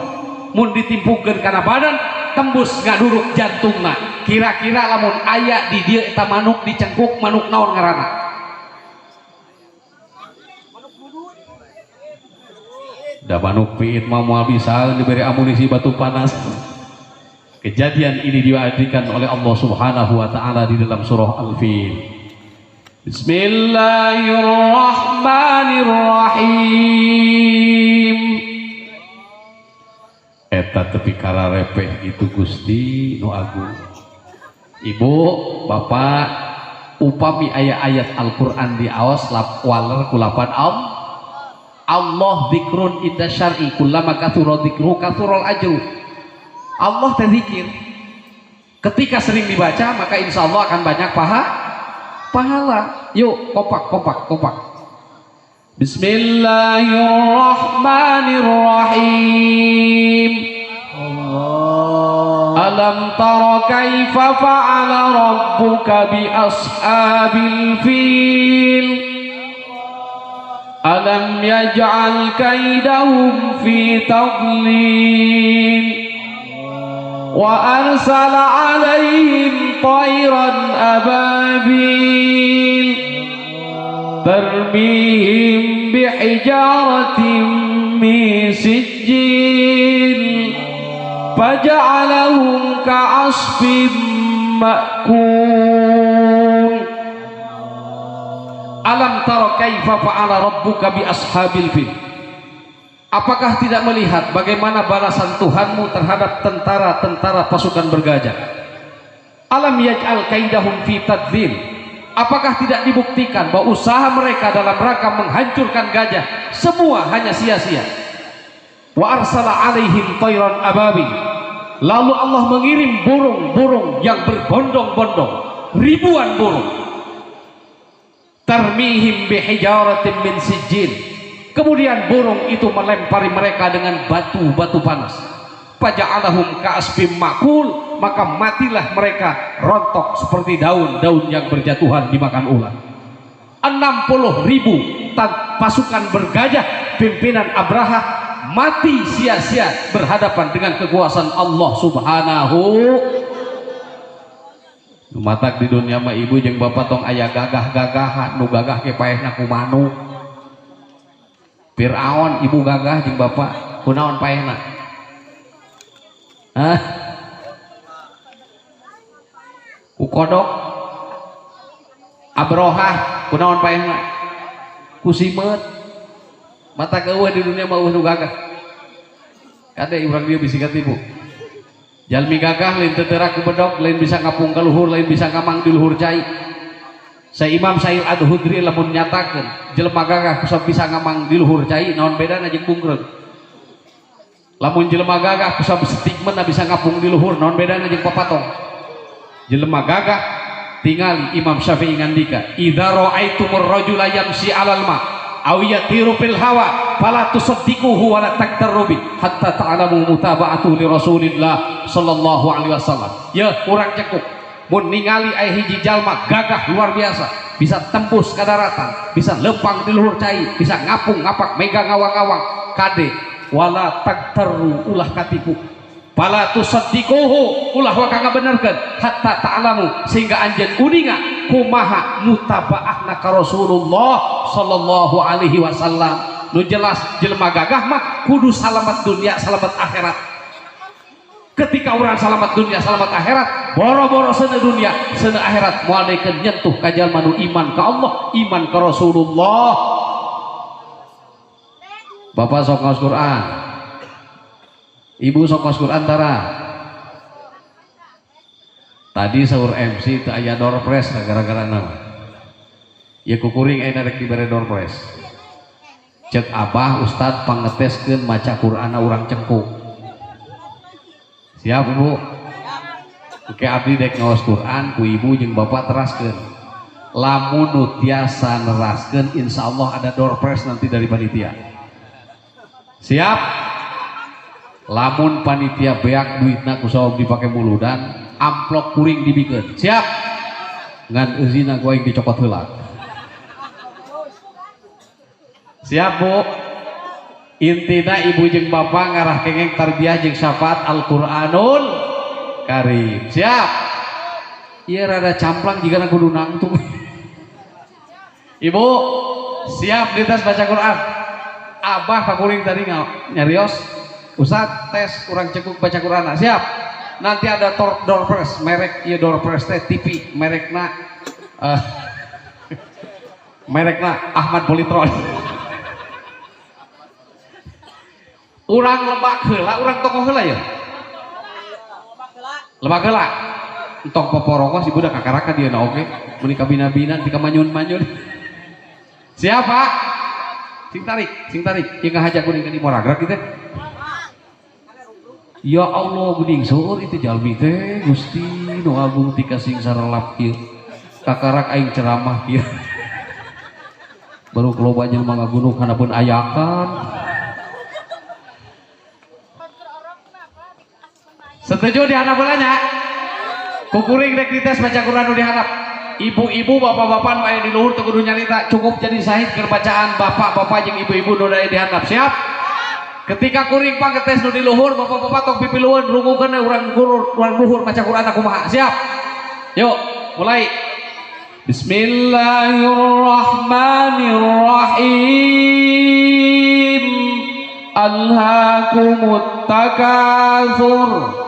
S1: Mun ditimpukeun kana badan tembus ngaduruk jantungna. Kira-kira lamun aya di dieu eta manuk dicengkuk manuk naon ngaranna? Da manuk piit mah moal bisa diberi amunisi batu panas. Kejadian ini diwajibkan oleh Allah Subhanahu wa taala di dalam surah Al-Fil. Bismillahirrahmanirrahim. Eta tepi kararepeh itu Gusti nu agung. Ibu, bapak, upami aya ayat Al-Qur'an diaos waler kulapan Allah dzikrun inda syar'i kullama katsura dzikru katsural ajru. Allah teh zikir. Ketika sering dibaca maka insya Allah akan banyak pahala. Yuk kompak kompak kompak. Bismillahirrahmanirrahim. Allah. Alam tara kaifa fa'ala rabbuka bi ashabil fil. Alam yaj'al kaidahum fi tadlil wa arsala alaihim tayran ababil tarmihim bihijaratin min sijil faja'alahum ka'asfin ma'kul. Alam tara kaifa fa'ala rabbuka bi ashabil fil. Apakah tidak melihat bagaimana balasan Tuhanmu terhadap tentara-tentara pasukan bergajah? Alam yaj'al kaidahum fi tadlil. Apakah tidak dibuktikan bahwa usaha mereka dalam rangka menghancurkan gajah semua hanya sia-sia? Wa arsala alaihim tayran ababil. Lalu Allah mengirim burung-burung yang berbondong-bondong, ribuan burung. Tarmihim bihijaratin min sijil. Kemudian burung itu melempari mereka dengan batu-batu panas. Faja'alahum ka'asfim ma'kul, maka matilah mereka rontok seperti daun-daun yang berjatuhan dimakan ular. 60.000 pasukan bergajah pimpinan Abraha mati sia-sia berhadapan dengan kekuasaan Allah Subhanahu. Matak di dunia mah ibu jeung bapak tong aya gagah-gagahan, nu gagah ke paehna ku manuk. Fir'aun ibu gagah jeung bapak kunaon paehna? Hah? Ku kodok. Abrohah kunaon paehna? Ku simeut. Mata eueuh di dunia mah eueuh nu gagah. Kade urang dieu bisi katipu. Jalmi gagah lain teu teurak ku bedog, lain bisa ngapung ka luhur, lain bisa ngamang di luhur cai. Sa Imam Sa'id Al-Khudri lamun nyatakeun jelema gagah kusab bisa ngamang di luhur cai, naon bedana jeung bungkreung. Lamun jelema gagah kusab stigma bisa ngapung di luhur, naon bedana jeung papatong. Jelema gagah tingali Imam Syafi'i ngandika, idza ra'aitumur rajula yamsi 'alal ma aw yatiru fil hawa fala tusaddiquhu wa la taktarru bi hatta ta'lamu mutaba'atuhu li Rasulillah sallallahu alaihi wasallam. Ya urang cekup mun ningali aya hiji jalma gagah luar biasa, bisa tembus ka daratan, bisa lempang di luhur cai, bisa ngapung ngapak mega ngawang-ngawang, kade wala taktarru ulah katipu, fala tusaddiquhu ulah waka ngabenerkeun hatta ta'lamu sehingga anjeun uninga kumaha mutabaahna ka Rasulullah sallallahu alaihi wasallam. Nu jelas jelema gagah mah kudu salamat dunia salamat akhirat. Ketika orang salamat dunia salamat akhirat, boro-boro seuneu dunia seuneu akhirat moal dekeun nyentuh ka jalma nu iman ka Allah, iman ka Rasulullah. Bapak sok ngaos Quran, ibu sok ngaos Quran tara. Tadi sahur MC teu aya door prize gara-gara naon? Ya kukuring aya rek dibere door prize. Cek abah ustad pangeteskeun maca Qur'anna urang cengkuk. Siap ibu? Oke abdi dek ngaos Quran ku ibu jeung bapak teraskeun. Lamun nu tiasa neraskeun insyaallah ada door prize nanti dari panitia. Siap? Lamun panitia beak duitna ku sabab dipake muludan, amplop kuring dibikeun. Siap? Ngan euzina ku aing dicokot heula. Siap bu? Intina ibu jeung bapak ngarah kengeng tarbiyah jeung syafaat Al-Qur'anul Karim. Siap? Ieu rada camplang jigana kudu nangtung. Ibu, siap dites baca Quran? Abah kakuring tadi nyarios, Ustad tes kurang cekuk baca Quran. Siap? Nanti ada door press merek ieu door press teh TV merekna merekna Ahmad Politron. Urang lebak heula, urang tokoh heula ya. Lebak heula. Entong poporongos ibu da kakaraka dia na oge, meuni kabina-bina ti kamanyun-manyun. Siap, Pak? Sing tarik, ieu ngahaja kuring ka di moragrak kitu. Ya Allah geuning seueur itu jalmi teh Gusti nu agung ti kasing sarelap ieu. Kakarak aing ceramah kieu. Baru loba jelema ngagunung hanapun ayakan. Setuju dihandap heula nya? Kukuring rek dites baca Quran nu dihandap. Ibu-ibu, bapak-bapak nu aya di luhur teu kudu nyarita, cukup jadi sahid keur bacaan bapak-bapak jeung ibu-ibu nu aya dihandap. Siap? Ketika kuring pangetes nu di luhur, bapak-bapak tong pipilueun rungukeun urang urang luhur maca Quran kumaha. Siap? Yuk, mulai. Bismillahirrahmanirrahim. Alhaakumut takatsur.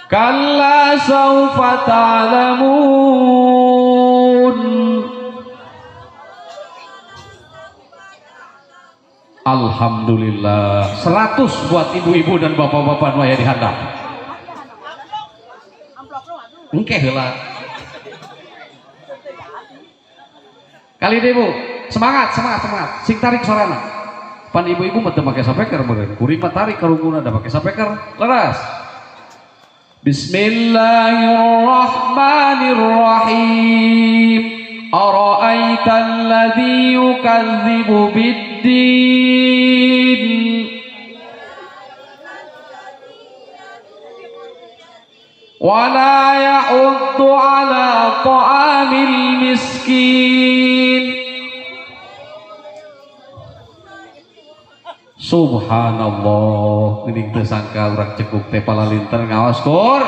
S1: Kalla saufa ta'lamun. Alhamdulillah. 100 buat ibu-ibu dan bapak-bapak nu aya di handap. Engke heula. Kali deui Bu, semangat, semangat, semangat. Sing tarik sorana. Pan ibu-ibu mah teu make sapeker meureun. Kuring mah tarik karunguna da make sapeker. Leres. Bismillahirrahmanirrahim. Ara'aita alladzi yukadzibu biddin. Wa la ya'uddu 'ala ta'amil miskin. Subhanallah, geuning teu sangka urang cekuk teh palalinter ngaos kur.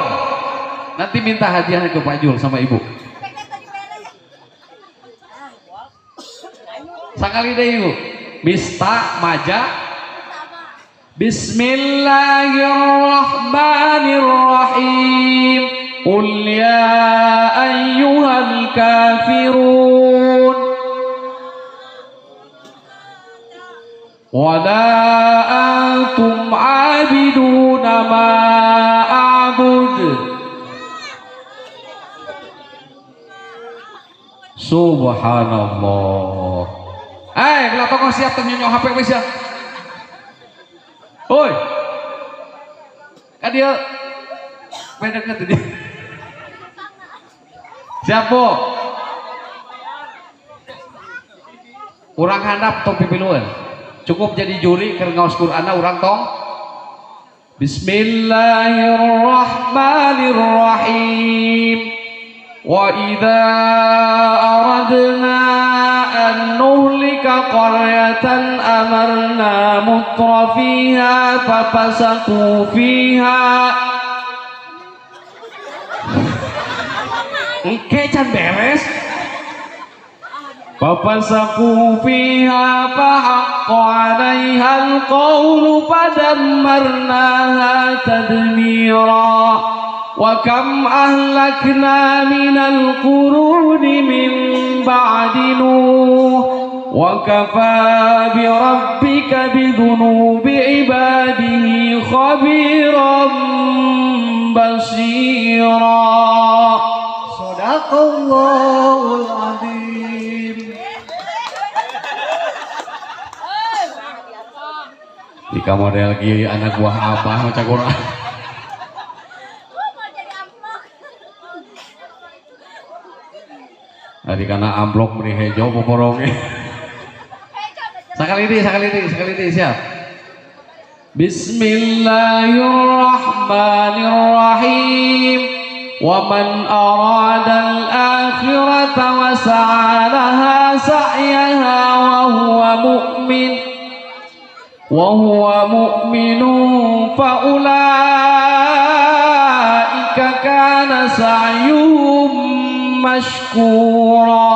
S1: Nanti minta hadiah ke Pak Jul sama Ibu. Sakali deui Ibu. Mista maja Bismillahirrahmanirrahim. Qul ya ayyuhal kafirun. Wa la antum 'abiduna ma a'bud. Subhanallah. Belah tokoh siap teh nyonyok HP wis ya. Oi. Kan dia bedeknya tadi. Siap, Bu. Urang handap tong pipilueun. Cukup jadi juri keur ngaos Qur'anna urang tong. Bismillahirrahmanirrahim. Wa idza aradna an nuhlika qaryatan amarna mutrafiha fafasaqu fiha. Engke can beres. Fafasaqu fiha fahaqqa 'alaiha al-qawlu fadammarnaha tadmira. Wa kam ahlakna minal quruni min ba'di Nuh wa kafa bi rabbika bidhunubi ibadihi khabiran basira.
S2: Shadaqallahul azim.
S1: Jika model kieu anak buah abah maca Quran. Tadi karena amplop meni hejo poporonge. Sekali ini, siap. Bismillahirrahmanirrahim. Wa man arada al-akhirata wa sa'a laha sa'yaha wa huwa mu'minun fa ulaika kana sa'yuhum mashkura.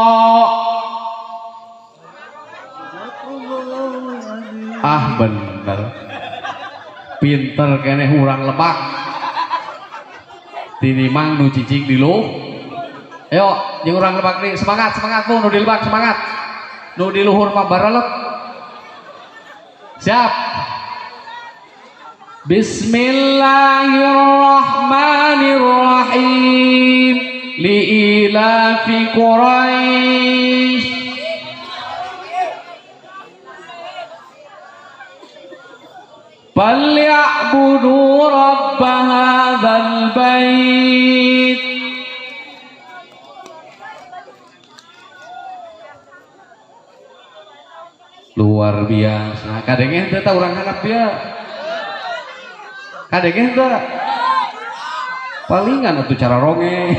S1: Ah bener, pinter keneh urang lebak tinimang nu cicing di luh. Ayo jeung urang lebak nih, semangat semangat bu, nu di lebak semangat, nu di luhur mah barelep. Siap. Bismillahirrahmanirrahim. Li'ilafi Quraisy. Falyabudu rabb hadzal bait. Luar biasa. Kadenge teu ta urang handap dia. Kadenge teu. Palingan atuh cara ronge.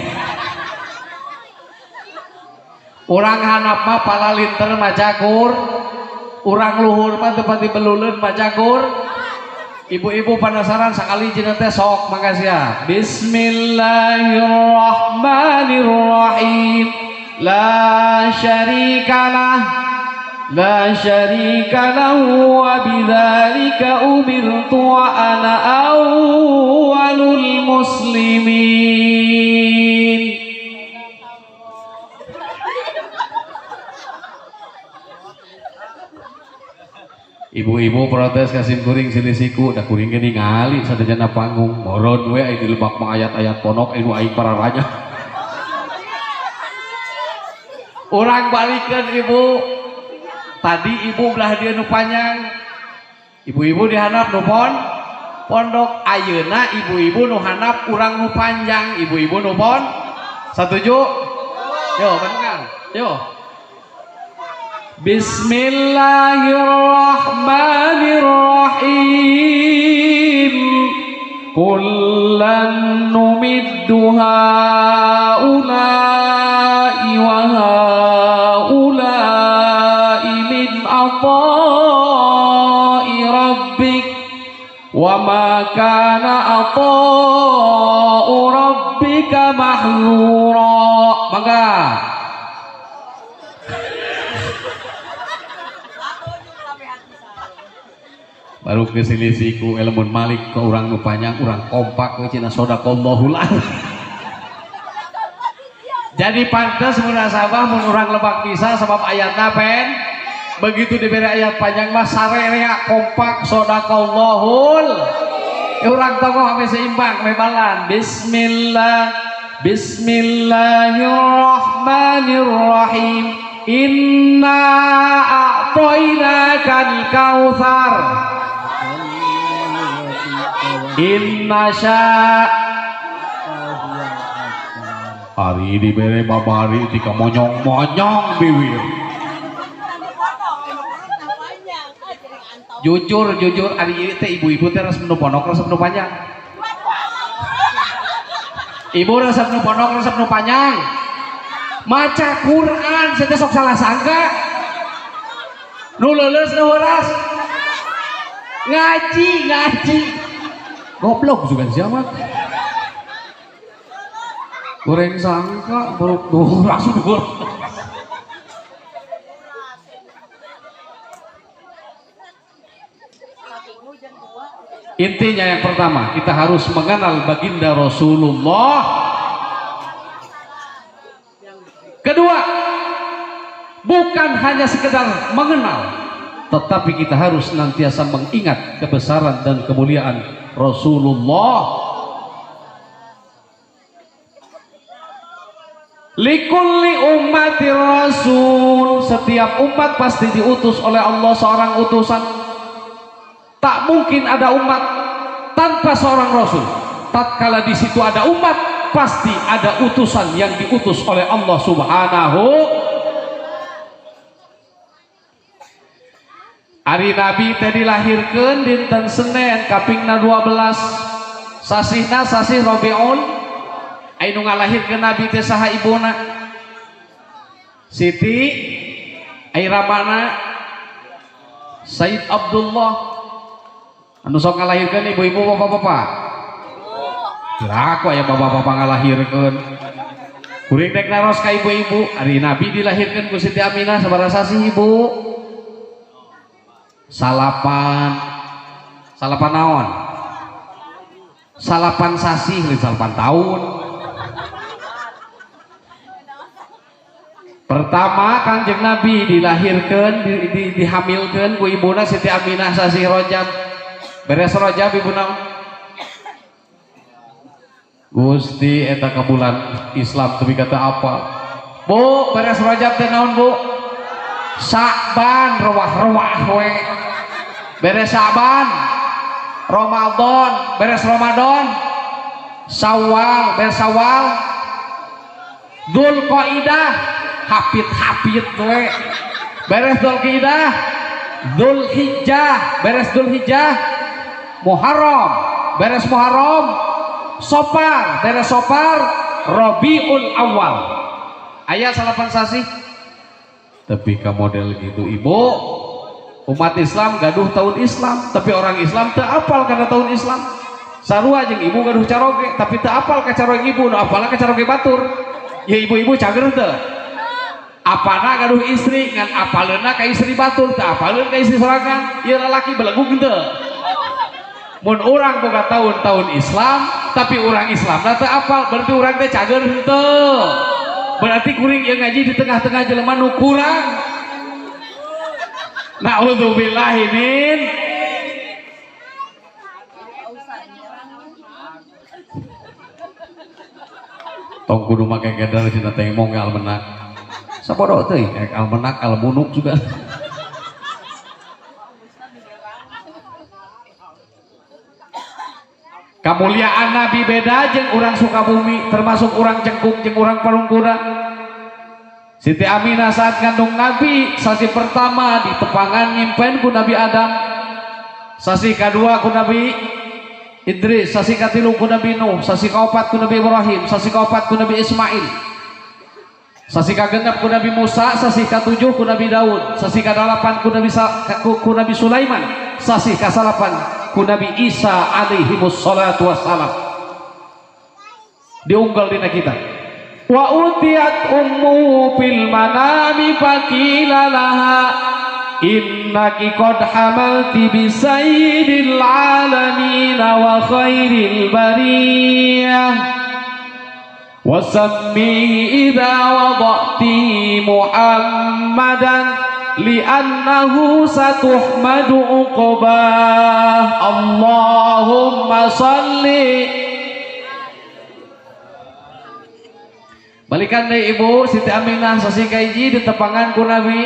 S1: Urang handap mah palalinter maca Qur, urang luhur mah teu pati beluleun maca Qur. Ibu-ibu penasaran sakali jenengan teh sok mangga sia. Bismillahirrahmanirrahim. La syarikalah, la syarika lahu wa bidzalika umirtu wa ana awwalul muslimin. Ibu-ibu protes kasim kuring silih siku, da kuring ge ningali sadajana panggung, moron we aya di lebak mah ayat-ayat ponok anu aing pararanya. Urang balikeun ibu. Tadi ibu belah dieu nu panjang. Ibu-ibu dihandap nu pondok, ayeuna ibu-ibu nu handap urang nu panjang, ibu-ibu nu pon. Satuju? Yo, menengan. Yo. Bismillahirrahmanirrahim. Kullan numiddu haula'i wa haula'i min ata'i rabbik wa ma kana ata'u rabbika mahzura. Mangga. Baru keselisih ku ilmun Malik ke urang nu panjang urang kompak we cenah sadaqallahul azim. Jadi pantes munasabah mun urang lebak bisa sebab ayatna pen begitu diberi ayat panjang mah sarerea kompak sadaqallahul. Urang tokoh ame seimbang ame balan. Bismillah Bismillahirrahmanirrahim. Inna a'tainakal kautsar. Inna sya hari dibere babari tika monyong-monyong bibir. Jujur jujur ari ieu teh ibu-ibu teh resep nu pondok resep nu panjang. Ibu resep nu pondok resep nu panjang. Maca Quran saya teh sok salah sangka. Nu leuleus nu heuras. Ngaji ngaji. Goblok juga siapa? Goreng sangka baru tuh langsung gor. Intinya yang pertama, kita harus mengenal baginda Rasulullah. Kedua, bukan hanya sekedar mengenal, tetapi kita harus senantiasa mengingat kebesaran dan kemuliaan Rasulullah. Likulli ummati rasul, setiap umat pasti diutus oleh Allah seorang utusan. Tak mungkin ada umat tanpa seorang rasul. Tatkala di situ ada umat, pasti ada utusan yang diutus oleh Allah Subhanahu. Ari Nabi teh dilahirkeun dinten Senin kapingna 12, sasihna sasih Rabiul. Anu ngalahirkeun Nabi teh saha ibuna? Siti Airamana Said Abdullah. Anu sok ngalahirkeun ibu-ibu bapak-bapak? Kira aku aya bapak-bapak ngalahirkeun. Kuring dek naros ka ibu-ibu, ari Nabi dilahirkeun ku Siti Aminah sabaraha sasih ibu? Salapan. Salapan naon? Salapan sasih, lain salapan tahun. Pertama Kanjeng Nabi dilahirkeun dihamilkeun ku ibuna Siti Aminah sasih Rajab. Beres Rajab ibuna Gusti eta ka bulan Islam tapi kata apa? Bu, beres Rajab teh naon, Bu? Sa'ban rewah-rewah we. Beres Sa'ban, Ramadan, beres Ramadan, Syawal, beres Syawal, Dzulqa'dah, hapit-hapit we. Beres Dzulqa'dah, Dzulhijjah, beres Dzulhijjah, Muharram, beres Muharram, Sopar, beres Sopar, Rabiul Awal. Aya salapan sasih. Tapi ka model gitu ibu, umat Islam gaduh tahun Islam, tapi orang Islam teu apal kana tahun Islam. Sarua jeung ibu gaduh caroge, tapi teu apal ka caroge ibu, nu apalna ka caroge batur. Ya ibu-ibu cager teu? Apana gaduh istri ngan apaleunna ka istri batur, teu apaleun ka istri sorangan. Ieu lalaki belegug teu? Mun urang boga tahun-tahun Islam, tapi urang Islamna teu apal, berarti urang teh cager henteu. Berarti kuring ieu ngaji di tengah-tengah jelema nu kurang. Na'udzubillahi min. Tong kudu make keder cenah teh mong almenak. Sabodo teuing almenak almunuk juga. Kamuliaan Nabi beda jeung urang Sukabumi, termasuk urang Cengkuk jeung urang Parungkuda. Siti Aminah saat ngandung Nabi, sasi pertama di tepangan nyimpen ku Nabi Adam, sasi kedua ku Nabi Idris, sasi katilu ku Nabi Nuh, sasi kaopat ku Nabi Ibrahim, sasi kaopat ku Nabi Ismail, sasi kagenep ku Nabi Musa, sasi katujuh ku Nabi Daud, sasi kadalapan ku Nabi Sulaiman, sasi kasalapan ku Nabi Isa alaihi wassalatu wassalam. Diunggal dina kita. Wa utiyat ummu fil manami faqila laha Innaki qad hamalti bi sayyidil alamin wa khairil bariyah wa sammihi idza wada'ti Muhammadan li'annahu satuhmadu uqbah. Allahumma salli. Balikan deh ibu Siti Aminah sasih kaiji ditepangan ku Nabi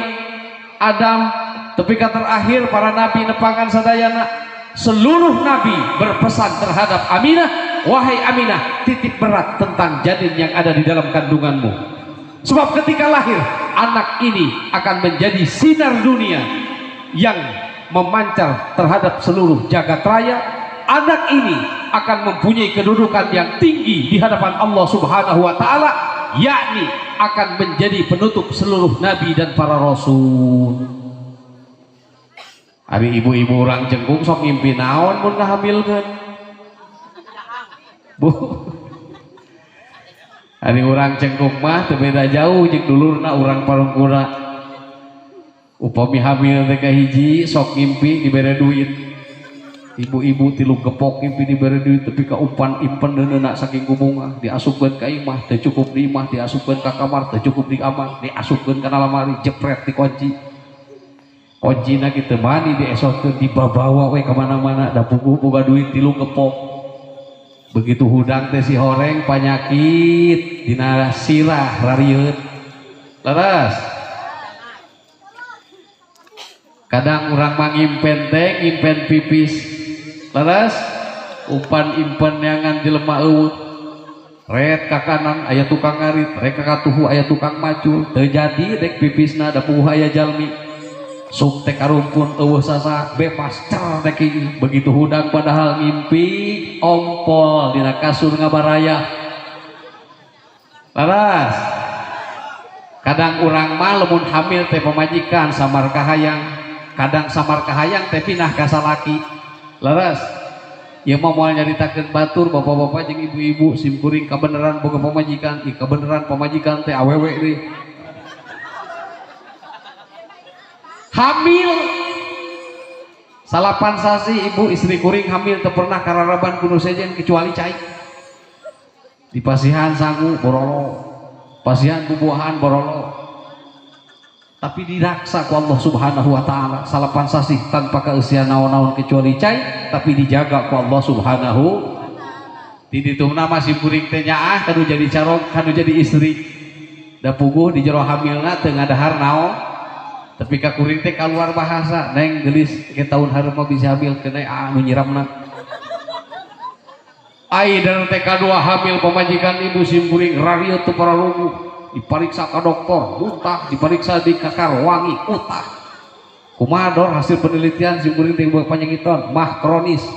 S1: Adam. Tapi kata terakhir para nabi nepangan sadayana, seluruh nabi berpesan terhadap Aminah, wahai Aminah, titip berat tentang janin yang ada di dalam kandunganmu. Sebab ketika lahir, anak ini akan menjadi sinar dunia yang memancar terhadap seluruh jagat raya. Anak ini akan mempunyai kedudukan yang tinggi di hadapan Allah Subhanahu wa taala, yakni akan menjadi penutup seluruh nabi dan para rasul. Ari ibu-ibu orang Cengkung sok ngimpi naon mun ngahamilkeun. Bu. Ari urang Cengkung mah teu beda jauh jeung dulurna urang Parungkura. Upami hamil teh kahiji sok ngimpi dibere duit. Ibu-ibu tilu gepok ngimpi dibere duit tepi ka umpan impen deuneuna saking kumunga diasupkeun ka imah teu cukup di imah diasupkeun ka kamar teu cukup di kamar diasupkeun kana lamari jepret dikunci. Kuncina kitu mani diesotkeun dibabawa we ka mana-mana da puguh boga duit tilu gepok. Begitu hudang teh si horeng panyakit dina sirah rarieut. Leres. Kadang urang mah ngimpen teh ngimpen pipis. Leres. Umpan impen neangan jelema eueuh. Ret ka kanan aya tukang ngarit, rek ka katuhu aya tukang macul. Teu jadi rek pipisna da puguh aya jalmi. Sup teh karumpun eueuh sasa bebas cer teh begitu hudang padahal ngimpi ompol dina kasur ngabaraya. Laras. Kadang urang mah lamun hamil teh pamajikan samar kahayang, kadang samar kahayang teh pinah ka salaki. Laras. Ieu mah moal nyaritakeun batur bapak-bapak jeung ibu-ibu simkuring kabeneran boga pamajikan, ih kabeneran pamajikan teh awewe deui. Hamil salapan sasi ibu istri kuring hamil teu pernah kararaban kudu sejen kecuali cai di pasihan sangu borolo, pasihan bubuahan borolo, tapi diraksa ku Allah Subhanahu wa taala salapan sasi tanpa keusian naon-naon kecuali cai, tapi dijaga ku Allah Subhanahu. Di ditungna masih kuring teh nyaah kanu jadi carog kanu jadi istri da puguh di jero hamilna teu ngadahar naon. Tapi ka kuring teh kaluar bahasa neng gelis ke tahun hareup mah bisa hamil kena anu nyiramna. Ai dan TK2 hamil pamajikan ibu simkuring rarieu teu pararuguh dipariksa ka dokter muntah, dipariksa di kakar wangi utah. Kumaha dor hasil penelitian simkuring teh boga panyangiton mah kronis.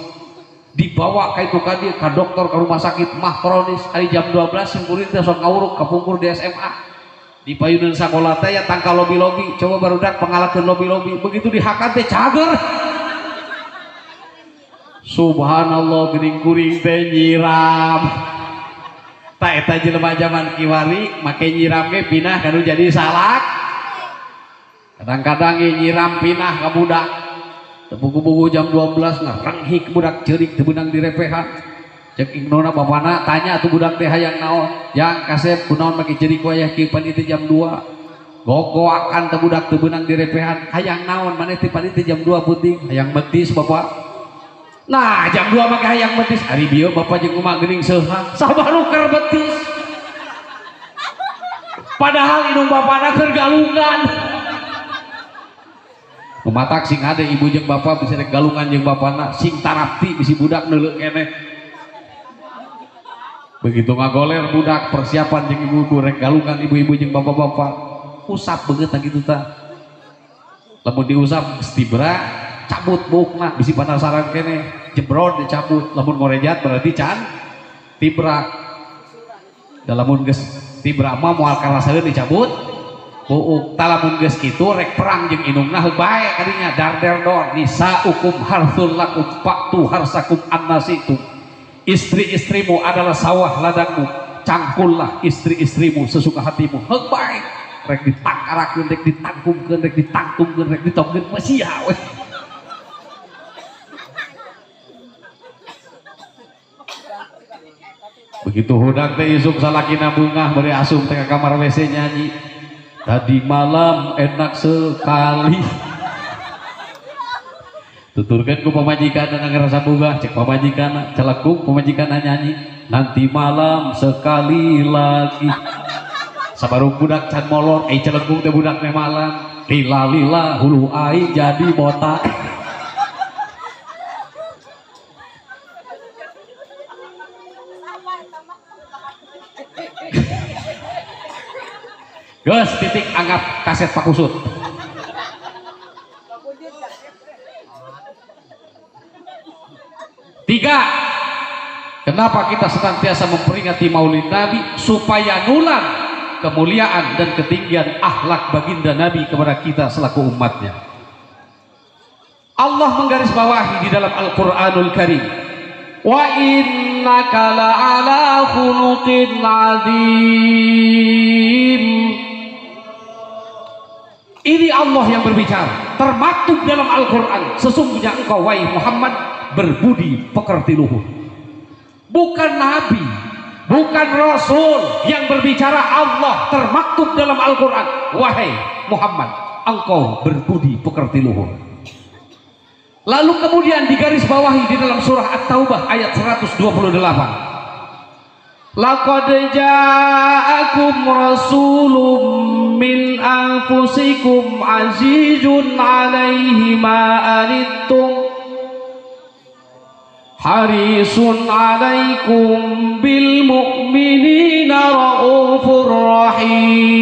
S1: Dibawa ka itu ka dieu ka dokter ka rumah sakit mah kronis. Ari jam 12 simkuring teh sok ngawuruk kapungkur di SMA. Di payunan sekolah teh ya tangka lobi-lobi, coba barudak pengalakeun lobi-lobi, begitu dihakan teh cager. Subhanallah geuning kuring teh nyiram. Ta eta jelema zaman kiwari make nyiram ge pinah kanu jadi salak. Kadang-kadang ge nyiram pinah ka budak. Teu buku-buku jam 12 ngarenghik budak ceurik teu beunang direpehan. Cek ingnona bapana tanya tuh budak teh hayang naon, yang kasep kunaon make ceurik wayah kieu pan itu jam 2. Gogoakan teh budak teu beunang direpehan, hayang naon maneh teh pan itu jam 2 puting, hayang betis bapak. Nah, jam 2 make hayang betis, ari bieu bapak jeung umak geuning seuha, sabaruker betis. Padahal indung bapana keur galungan. Kumatak sing hade ibu jeung bapak bisa rek galungan jeung bapana, sing tarapti bisi budak neuleuh keneh. Begitu ngagoler budak persiapan jeung ibu-ibu rek galungan ibu-ibu jeung bapak-bapak usap beungeut kitu tah. Lamun diusap geus dibra cabut buukna bisi penasaran keneh jebrot dicabut. Lamun ngorejat berarti can tibra. Da lamun geus tibra mah moal karasaeun dicabut buuk. Tah lamun geus kitu rek perang jeung indungna heug bae kadinya darder dor nisaukum harsul lakum fa'tu harsakum annasitum. Istri-istrimu adalah sawah ladangmu, cangkullah istri-istrimu sesuka hatimu. Heug bae. Rek ditangkarakeun, rek ditangkumkeun, rek ditangtungkeun, rek ditongkeun mah sia we. Begitu hudang teh isuk salakina bungah bari asup teh ka kamar WC nyanyi. Tadi malam enak sekali. Tuturkeun ku pamajikan ngerasa bungah, cek pamajikan celekung pamajikan nyanyi. Nanti malam sekali lagi. Sabaru budak can molor, celekung teh budak teh malam. Lila lila hulu aing jadi botak. Geus titik anggap kaset pakusut. Tiga, kenapa kita senantiasa memperingati Maulid Nabi? Supaya nular kemuliaan dan ketinggian akhlak baginda Nabi kepada kita selaku umatnya. Allah menggarisbawahi di dalam Al-Quranul Karim, wa innaka la'ala khuluqin azim. Ini Allah yang berbicara, termaktub dalam Al-Quran. Sesungguhnya engkau wahai Muhammad berbudi pekerti luhur. Bukan Nabi, bukan Rasul yang berbicara, Allah termaktub dalam Al-Quran. Wahai Muhammad, engkau berbudi pekerti luhur. Lalu kemudian digarisbawahi di dalam surah At-Taubah ayat 128. Laqad ja'akum rasulun min anfusikum azizun 'alaihi ma anittum harisun 'alaikum bil mu'minina raufur rahim.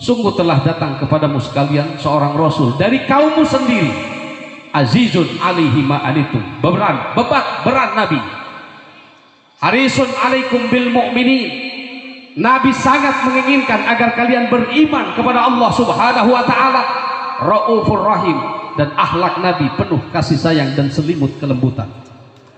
S1: Sungguh telah datang kepadamu sekalian seorang rasul dari kaummu sendiri, azizun 'alaihi ma anittum, beban berat Nabi, harisun 'alaikum bil mu'minin, Nabi sangat menginginkan agar kalian beriman kepada Allah Subhanahu wa taala, raufur rahim, dan akhlak Nabi penuh kasih sayang dan selimut kelembutan.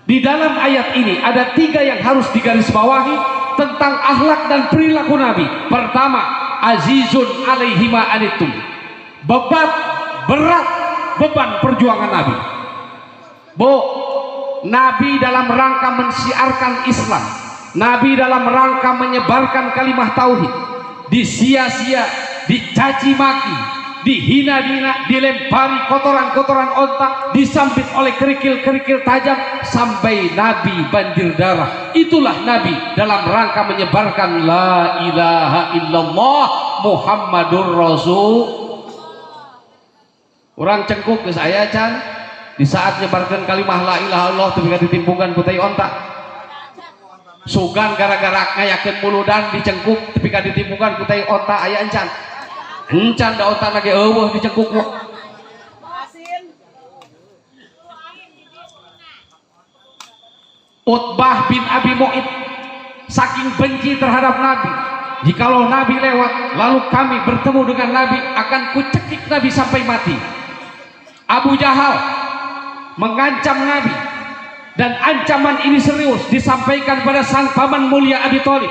S1: Di dalam ayat ini ada tiga yang harus digarisbawahi tentang akhlak dan perilaku Nabi. Pertama, azizun alaihi ma anittum, beban berat beban perjuangan Nabi. Bu, Nabi dalam rangka mensiarkan Islam, Nabi dalam rangka menyebarkan kalimah tauhid, disia-sia, dicaci maki, dihina-hina, dilempari kotoran-kotoran onta, disambit oleh kerikil-kerikil tajam sampai Nabi banjir darah. Itulah Nabi dalam rangka menyebarkan la ilaha illallah Muhammadur Rasul. Orang cengkuk ke saya can di saat nyebarkan kalimah la ilaha illallah tapi ditimpukan ku tai onta. Sugan gara-gara ngayakeun muludan dicengkuk tapi ditimpukan ku tai onta aya encan. Encan da onta lagi eueuh dicengkuk. Utbah bin Abi Mu'id saking benci terhadap Nabi, jikalau Nabi lewat lalu kami bertemu dengan Nabi, akan kucekik Nabi sampai mati. Abu Jahal mengancam Nabi, dan ancaman ini serius disampaikan pada sang paman mulia Abi Thalib.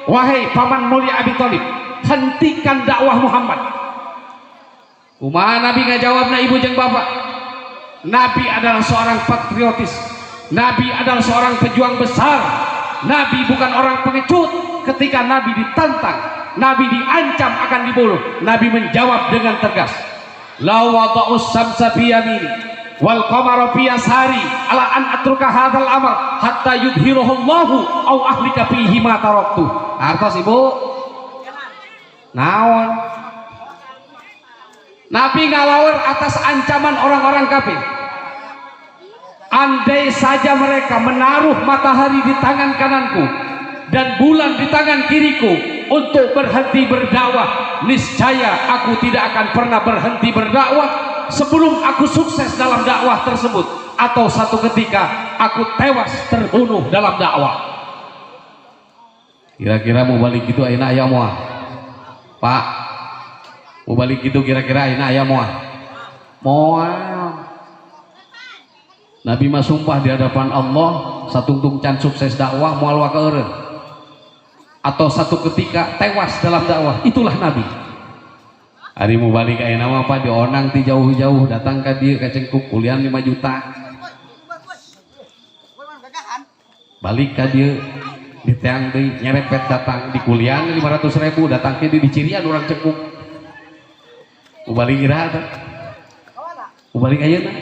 S1: Wahai paman mulia Abi Thalib, hentikan dakwah Muhammad. Kumaha Nabi ngajawabna ibu jeung bapak? Nabi adalah seorang patriotis, Nabi adalah seorang pejuang besar, Nabi bukan orang pengecut. Ketika Nabi ditantang, Nabi diancam akan dibunuh, Nabi menjawab dengan tegas, la wada'us samsa fi yamini wal qamara fi yasari ala an atruka hadzal amr hatta yudhiruhu Allahu au ahlika fihi ma taraktu. Artos ibu naon? Nabi ngalawar atas ancaman orang-orang kafir. Andai saja mereka menaruh matahari di tangan kananku dan bulan di tangan kiriku untuk berhenti berdakwah, niscaya aku tidak akan pernah berhenti berdakwah sebelum aku sukses dalam dakwah tersebut, atau satu ketika aku tewas terbunuh dalam dakwah. Kira-kira mau balik itu ayeuna aya moal? Pak, mau balik itu kira-kira ayeuna aya moal? Moal. Nabi mah sumpah di hadapan Allah, satungtung can sukses dakwah moal wa keureun. Atau satu ketika tewas dalam dakwah. Itulah Nabi. Hari mau balik ayeuna mah Pak dionang ti jauh-jauh datang ka dieu ka Cengkuk kuliah 5 juta. Balik ka dieu diteang deui nyerepet datang di kuliah 500.000 datang ke di dicirian urang Cengkuk. Mau balik iraha teh? Mau balik ayeuna?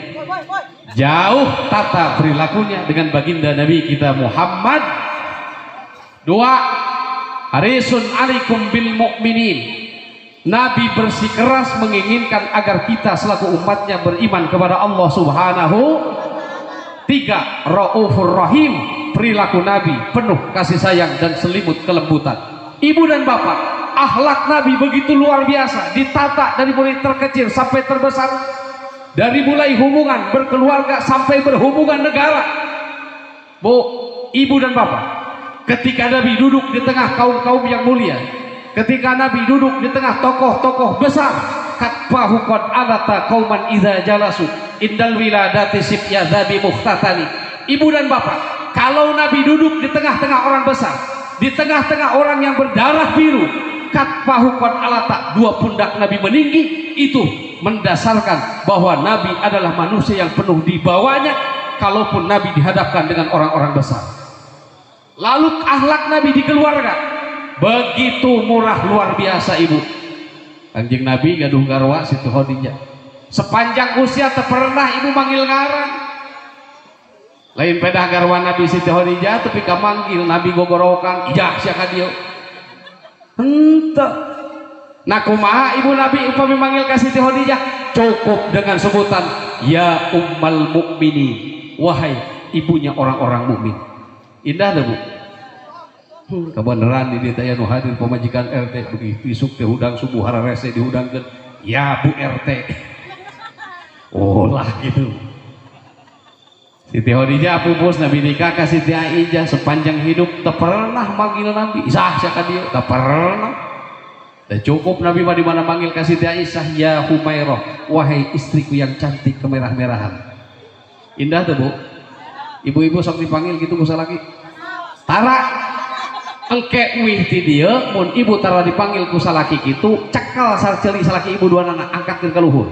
S1: Jauh tata perilakunya dengan baginda Nabi kita Muhammad. Dua, harisun alaikum bil mu'minin. Nabi bersikeras menginginkan agar kita selaku umatnya beriman kepada Allah Subhanahu. Tiga, raufur rahim. Perilaku Nabi penuh kasih sayang dan selimut kelembutan. Ibu dan bapak, akhlak Nabi begitu luar biasa, ditata dari mulai terkecil sampai terbesar, dari mulai hubungan berkeluarga sampai berhubungan negara. Bu, ibu dan bapak, ketika Nabi duduk di tengah kaum-kaum yang mulia, ketika Nabi duduk di tengah tokoh-tokoh besar, katfahu qad alata qauman idza jalasu indal wiladati sibya dzabi mukhtatani. Ibu dan bapak, kalau Nabi duduk di tengah-tengah orang besar, di tengah-tengah orang yang berdarah biru, katfahu qad alata, dua pundak Nabi meninggi, itu mendasarkan bahwa Nabi adalah manusia yang penuh dibawanya, kalaupun Nabi dihadapkan dengan orang-orang besar. Lalu akhlak Nabi di keluarga begitu murah luar biasa ibu. Kanjeng Nabi gaduh garwa Siti Khadijah. Sepanjang usia teu pernah ibu manggil ngaran. Lain pedah garwa Nabi Siti Khadijah tapi ka manggil Nabi gogorokan, ijah sia ka dieu. Henteu. Nah kumaha ibu Nabi upami manggil ka Siti Khadijah? Cukup dengan sebutan ya ummal mukminin, wahai ibunya orang-orang mukmin. Indah teu Bu? Kebenaran di dieu nu hadir pemajikan RT begitu isuk teh hudang subuh hararese dihudangkeun ya Bu RT. Oh lah gitu. Siti Khadijah pupus Nabi nikah ka Siti Aisyah sepanjang hidup teu pernah manggil Nabi. Isah sia ka dieu teu pernah. Dan cukup Nabi mah di mana manggil ka Siti Aisyah ya Humairah, wahai istriku yang cantik kemerah-merahan. Indah tuh Bu. Ibu-ibu sok dipanggil gitu ku salaki. Tara engke uih ti dieu mun ibu tara dipanggil ku salaki kitu cekal sarceuli salaki ibu dua nana angkatkeun ka luhur.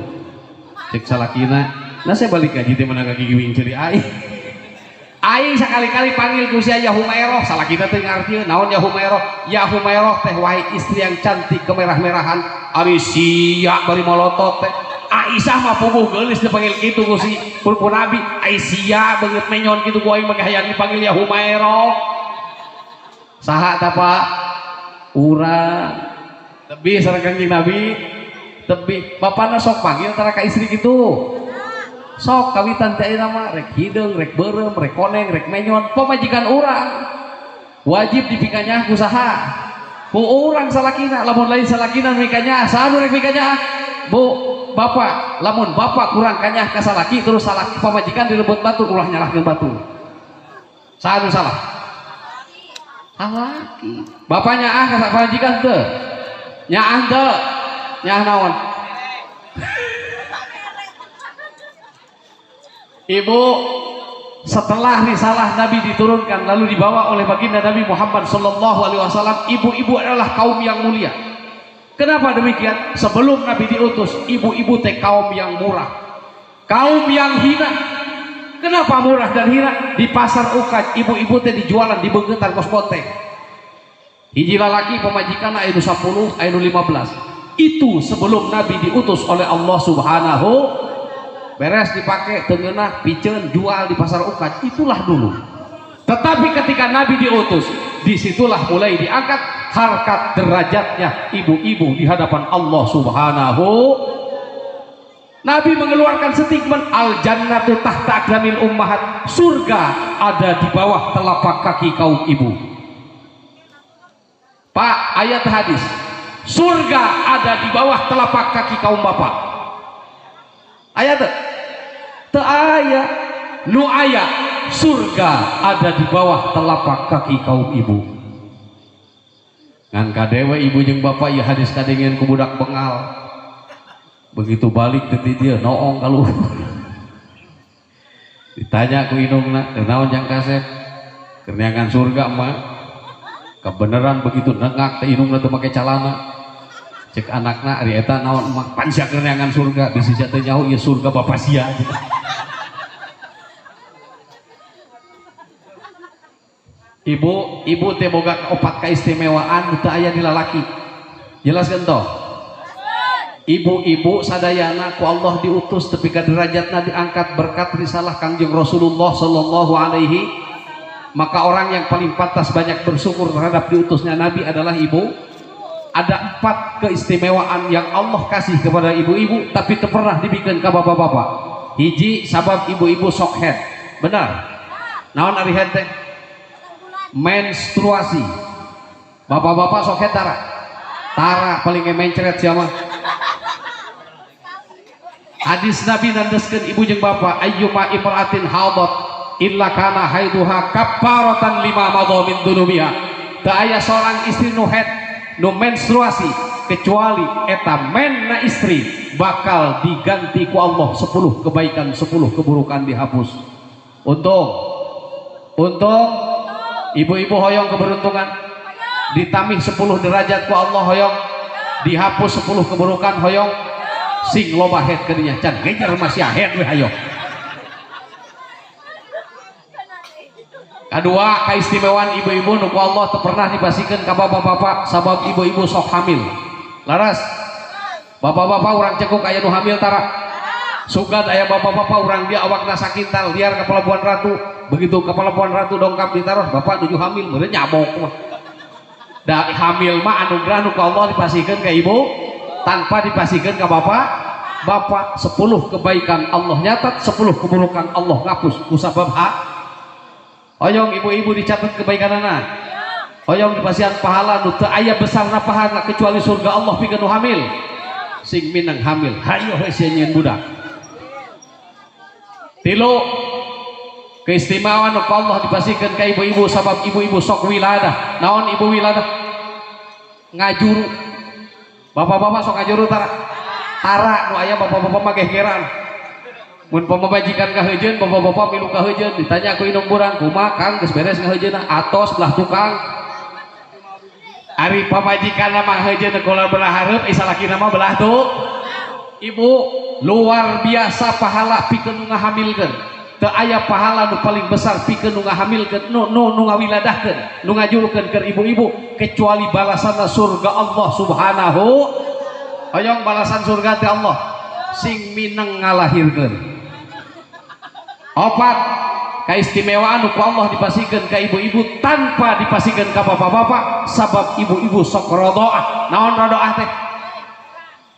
S1: Cek salakina, nah saya balik gaji teh menang gigiwing ceuli aing. Aing sakali-kali panggil ku sia ya Humairah, salakina teh ngartieun naon ya Humairah? Ya Humairah teh wahai istri yang cantik kemerah-merahan, ari sia bari molotot teh. Aisyah mah puguh geulis dipanggil kitu ku si ku Nabi. Aisyah beungeut menyon kitu ku aing mah hayang dipanggil ya Humairah. Saha ta Pak? Urang. Tebih sareng Kanjeng Nabi. Tebih bapana sok panggil tara ka istri kitu. Sok kawitan teh ayeuna mah rek hideung, rek beureum, rek koneng, rek menyon, pamajikan urang. Wajib dipikanyah ku saha? Ku urang salakina, lamun lain salakina mikanyah, saha nu rek mikanyah? Bu, bapak, lamun bapak kurang kanyah ka salaki terus salaki pamajikan direbut batur ulah nyalahkeun batur. Saha nu salah? Salaki. Bapaknya ah ka pamajikan teu? Nyaah teu? Nyaah naon? Ibu, setelah risalah Nabi diturunkan lalu dibawa oleh baginda Nabi Muhammad sallallahu alaihi wasallam, ibu-ibu adalah kaum yang mulia. Kenapa demikian? Sebelum Nabi diutus, ibu-ibu teh kaum yang murah, kaum yang hina. Kenapa murah dan hina? Di pasar Ukaj ibu-ibu teh dijualan di beungeutan kos bonteng. Hiji lalaki pamajikan aya nu 10, aya nu 15. Itu sebelum Nabi diutus oleh Allah Subhanahu. Beres dipakai tengenah piceun jual di pasar Ukaj, itulah dulu. Tetapi ketika Nabi diutus, disitulah mulai diangkat harkat derajatnya ibu-ibu di hadapan Allah Subhanahu. Nabi mengeluarkan statement al jannatu tahta aqdamil ummahat, surga ada di bawah telapak kaki kaum ibu. Pak, ayat hadis, surga ada di bawah telapak kaki kaum bapak. Ayat teu aya, nu aya surga ada di bawah telapak kaki kaum ibu. Ngan kadewe ibu jeung bapak ieu hadis kadengeun ku budak bengal. Begitu balik teh dia noong ka luhur. Ditanya ku indungna, "Naon jang kasep?" Keur neangan surga mah. Kebenaran begitu nengak teh indungna teu make calana. Cek anakna ari eta naon emak pan sia keur neangan surga bisi sia teu nyaho ieu surga bapa sia. Ibu, ibu teh boga opat kaistimewaan teu aya di lalaki. Jelaskeun toh? Ibu-ibu sadayana ku Allah diutus tepi ka derajatna diangkat berkat risalah Kangjeng Rasulullah sallallahu alaihi. Maka orang yang paling pantas banyak bersyukur terhadap diutusnya Nabi adalah ibu. Ada 4 keistimewaan yang Allah kasih kepada ibu-ibu tapi teu pernah dibikeun ka bapak-bapak. Hiji, sabab ibu-ibu sok head. Benar. Naon ari head teh? Menstruasi. Bapak-bapak sok head tara? Tara paling mencret sia mah. Hadis Nabi nandeskeun ibu jeung bapak ayyuma imra'atin hadat illa kana haiduha kafaratan lima madha min dunubiha. Teu aya seorang istri nu haid nu menstruasi kecuali eta menna istri bakal diganti ku Allah 10 kebaikan 10 keburukan dihapus. Untung. Untung ibu-ibu hoyong keberuntungan ditamih 10 derajat ku Allah hoyong, dihapus 10 keburukan hoyong, sing loba head kadinya can ngejar masih head we hayo. Kadua kaistimewaan ibu-ibu nu ku Allah teu pernah dipasikeun ka bapak-bapak sabab ibu-ibu sok hamil. Laras. Bapak-bapak urang cekuk aya nu hamil tara. Sugan aya bapak-bapak urang dia awakna sakintal liar ka Pelabuhan Ratu. Begitu ke Pelabuhan Ratu dongkap ditaruh bapak nuju hamil meureun nyabok mah. Da hamil mah anugerah nu ku Allah dipasikeun ka ibu tanpa dipasikeun ka bapak. Bapak 10 kebaikan Allah nyatat, 10 keburukan Allah ngapus ku sabab hak. Hoyong ibu-ibu dicatat kebaikanana. Hoyong dipasihan pahala nu teu aya besarna pahala kecuali surga Allah pikeun nu hamil. Sing minang hamil, hayo we sia nyieun budak. Tilu, keistimewaan nu Allah dipasihkeun ka ibu-ibu sabab ibu-ibu sok wiladah. Naon ibu wiladah? Ngajuru. Bapak-bapak sok ngajuru tara? Tara nu aya bapak-bapak mah gegeran. Mun pamajikan kaheujeun, bapak-bapak milu kaheujeun, ditanya ku indung burang, kumaha Kang geus beres ngaheujeunna? Atos belah tukang. Ari pamajikanna mah heujeun geula belah hareup, salakina mah belah tuh. Ibu luar biasa pahala pikeun nu ngahamilkeun. Teu aya pahala nu paling besar pikeun nu ngahamilkeun, nu ngawiladahkeun, nu ngajurukeun keur ibu-ibu kecuali balasanna surga Allah Subhanahu. Hoyong balasan surga teh Allah sing mineng ngalahirkeun. Opat kaistimewaan ku Allah dipasikeun ka ibu-ibu tanpa dipasikeun ka bapak-bapak sabab ibu-ibu sok rodoah. Naon rodoah teh?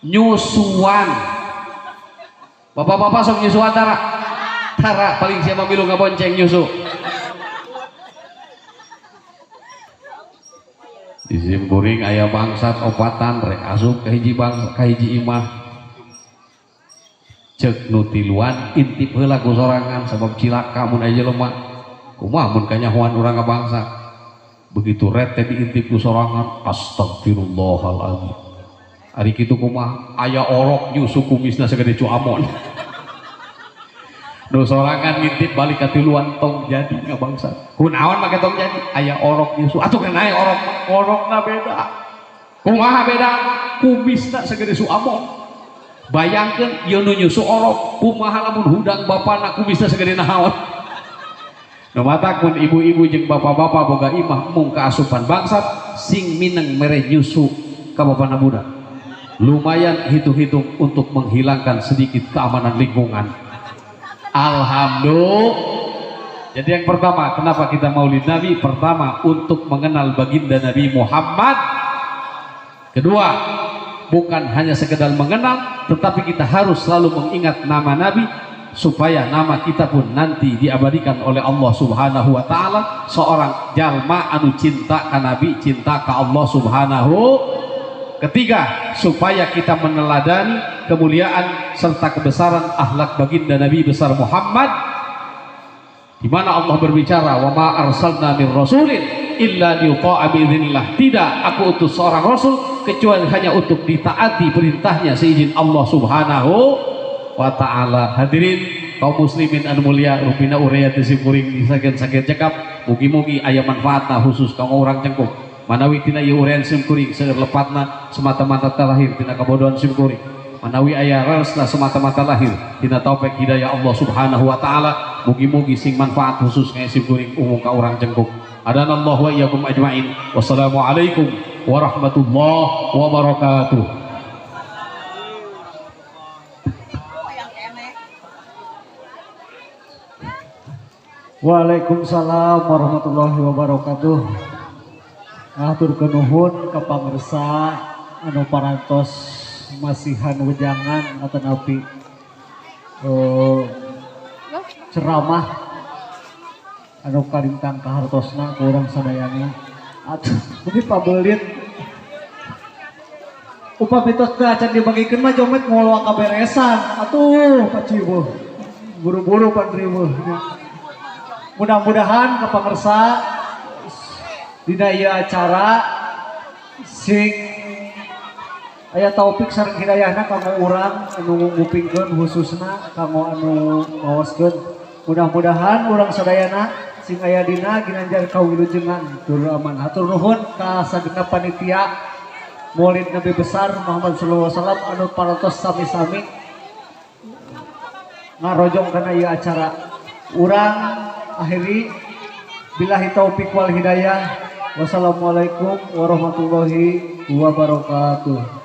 S1: Nyusuan. Bapak-bapak sok nyusuan tara? Tara paling siapa milu ngabonceng nyusu. Di simkuring aya bangsat opatan rek asup ka hiji bangsa ka hiji imah. Cek nu tiluan intip heula ku sorangan sabab cilaka mun aya jelema. Kumaha mun kanyahoan urang ka bangsa. Begitu ret teh diintip ku sorangan astagfirullahalazim. Ari kitu kumaha aya orok nyusu kumisna sagede cuamon. Nu sorangan ngintip balik ka tiluan tong jadi ngabangsa. Kunaon make tong jadi? Aya orok nyusu. Atuh kana aya orok, orokna beda. Kumaha beda? Kumisna sagede suamon. Bayangkeun ieu nu nyusu orok, kumaha lamun hudang bapana kumisna sagede naon. Nu matak mun ibu-ibu jeung bapak-bapak boga imah mung kaasupan bangsat sing mineng mere nyusu ka bapana budak. Lumayan hitung-hitung untuk menghilangkan sedikit keamanan lingkungan. Alhamdulillah. Jadi yang pertama, kenapa kita maulid Nabi? Pertama, untuk mengenal baginda Nabi Muhammad. Kedua, bukan hanya sekedar mengenal, tetapi kita harus selalu mengingat nama Nabi supaya nama kita pun nanti diabadikan oleh Allah Subhanahu wa taala. Seorang jalma anu cinta ka Nabi, cinta ka Allah Subhanahu. Ketiga, supaya kita meneladani kemuliaan serta kebesaran akhlak baginda Nabi besar Muhammad, di mana Allah berbicara, wa ma arsalna min rasulin illa liyuta'a biidznillah. Tidak aku utus seorang rasul kecuali hanya untuk ditaati perintahnya seizin Allah Subhanahu wa taala. Hadirin kaum muslimin anu mulia, rupina urea teh simkuring sakit-sakit cekap, mugi-mugi aya manfaatna khusus kanggo urang cengkuk. Manawi tina ieu uraian simkuring seueur lepatna semata-mata terlahir tina kabodohan simkuring. Manawi aya raosna semata-mata lahir tina taufik hidayah Allah Subhanahu wa taala. Mugi-mugi sing manfaat khusus ka simkuring umum ka urang jengkuk. Adanallahu wa iyyakum ajmain. Wassalamualaikum warahmatullahi wabarakatuh.
S2: Waalaikumsalam warahmatullahi wabarakatuh. Ngaturkeun nuhun ka pamirsa anu parantos masihan wejangan atanapi ceramah anu kalintang kahartosna ku urang sadayana. Atuh beuki pabelit. Upami tos teu acan dibagikeun mah jomet moal kaberesan. Atuh paciweuh. Buru-buru pandriweuh. Mudah-mudahan ka pamirsa dina ieu acara sing aya taufik sareng hidayahna kanggo urang anu ngupingkeun khususna kanggo anu maoskeun. Mudah-mudahan urang sadayana sing aya dina ginanjar kawilujengan tur aman. Hatur nuhun ka sagenep panitia Maulid Nabi Besar Muhammad sallallahu alaihi wasallam anu parantos sami-sami ngarojong kana ieu acara. Urang akhiri billahi taufik wal hidayah. Wassalamualaikum warahmatullahi wabarakatuh.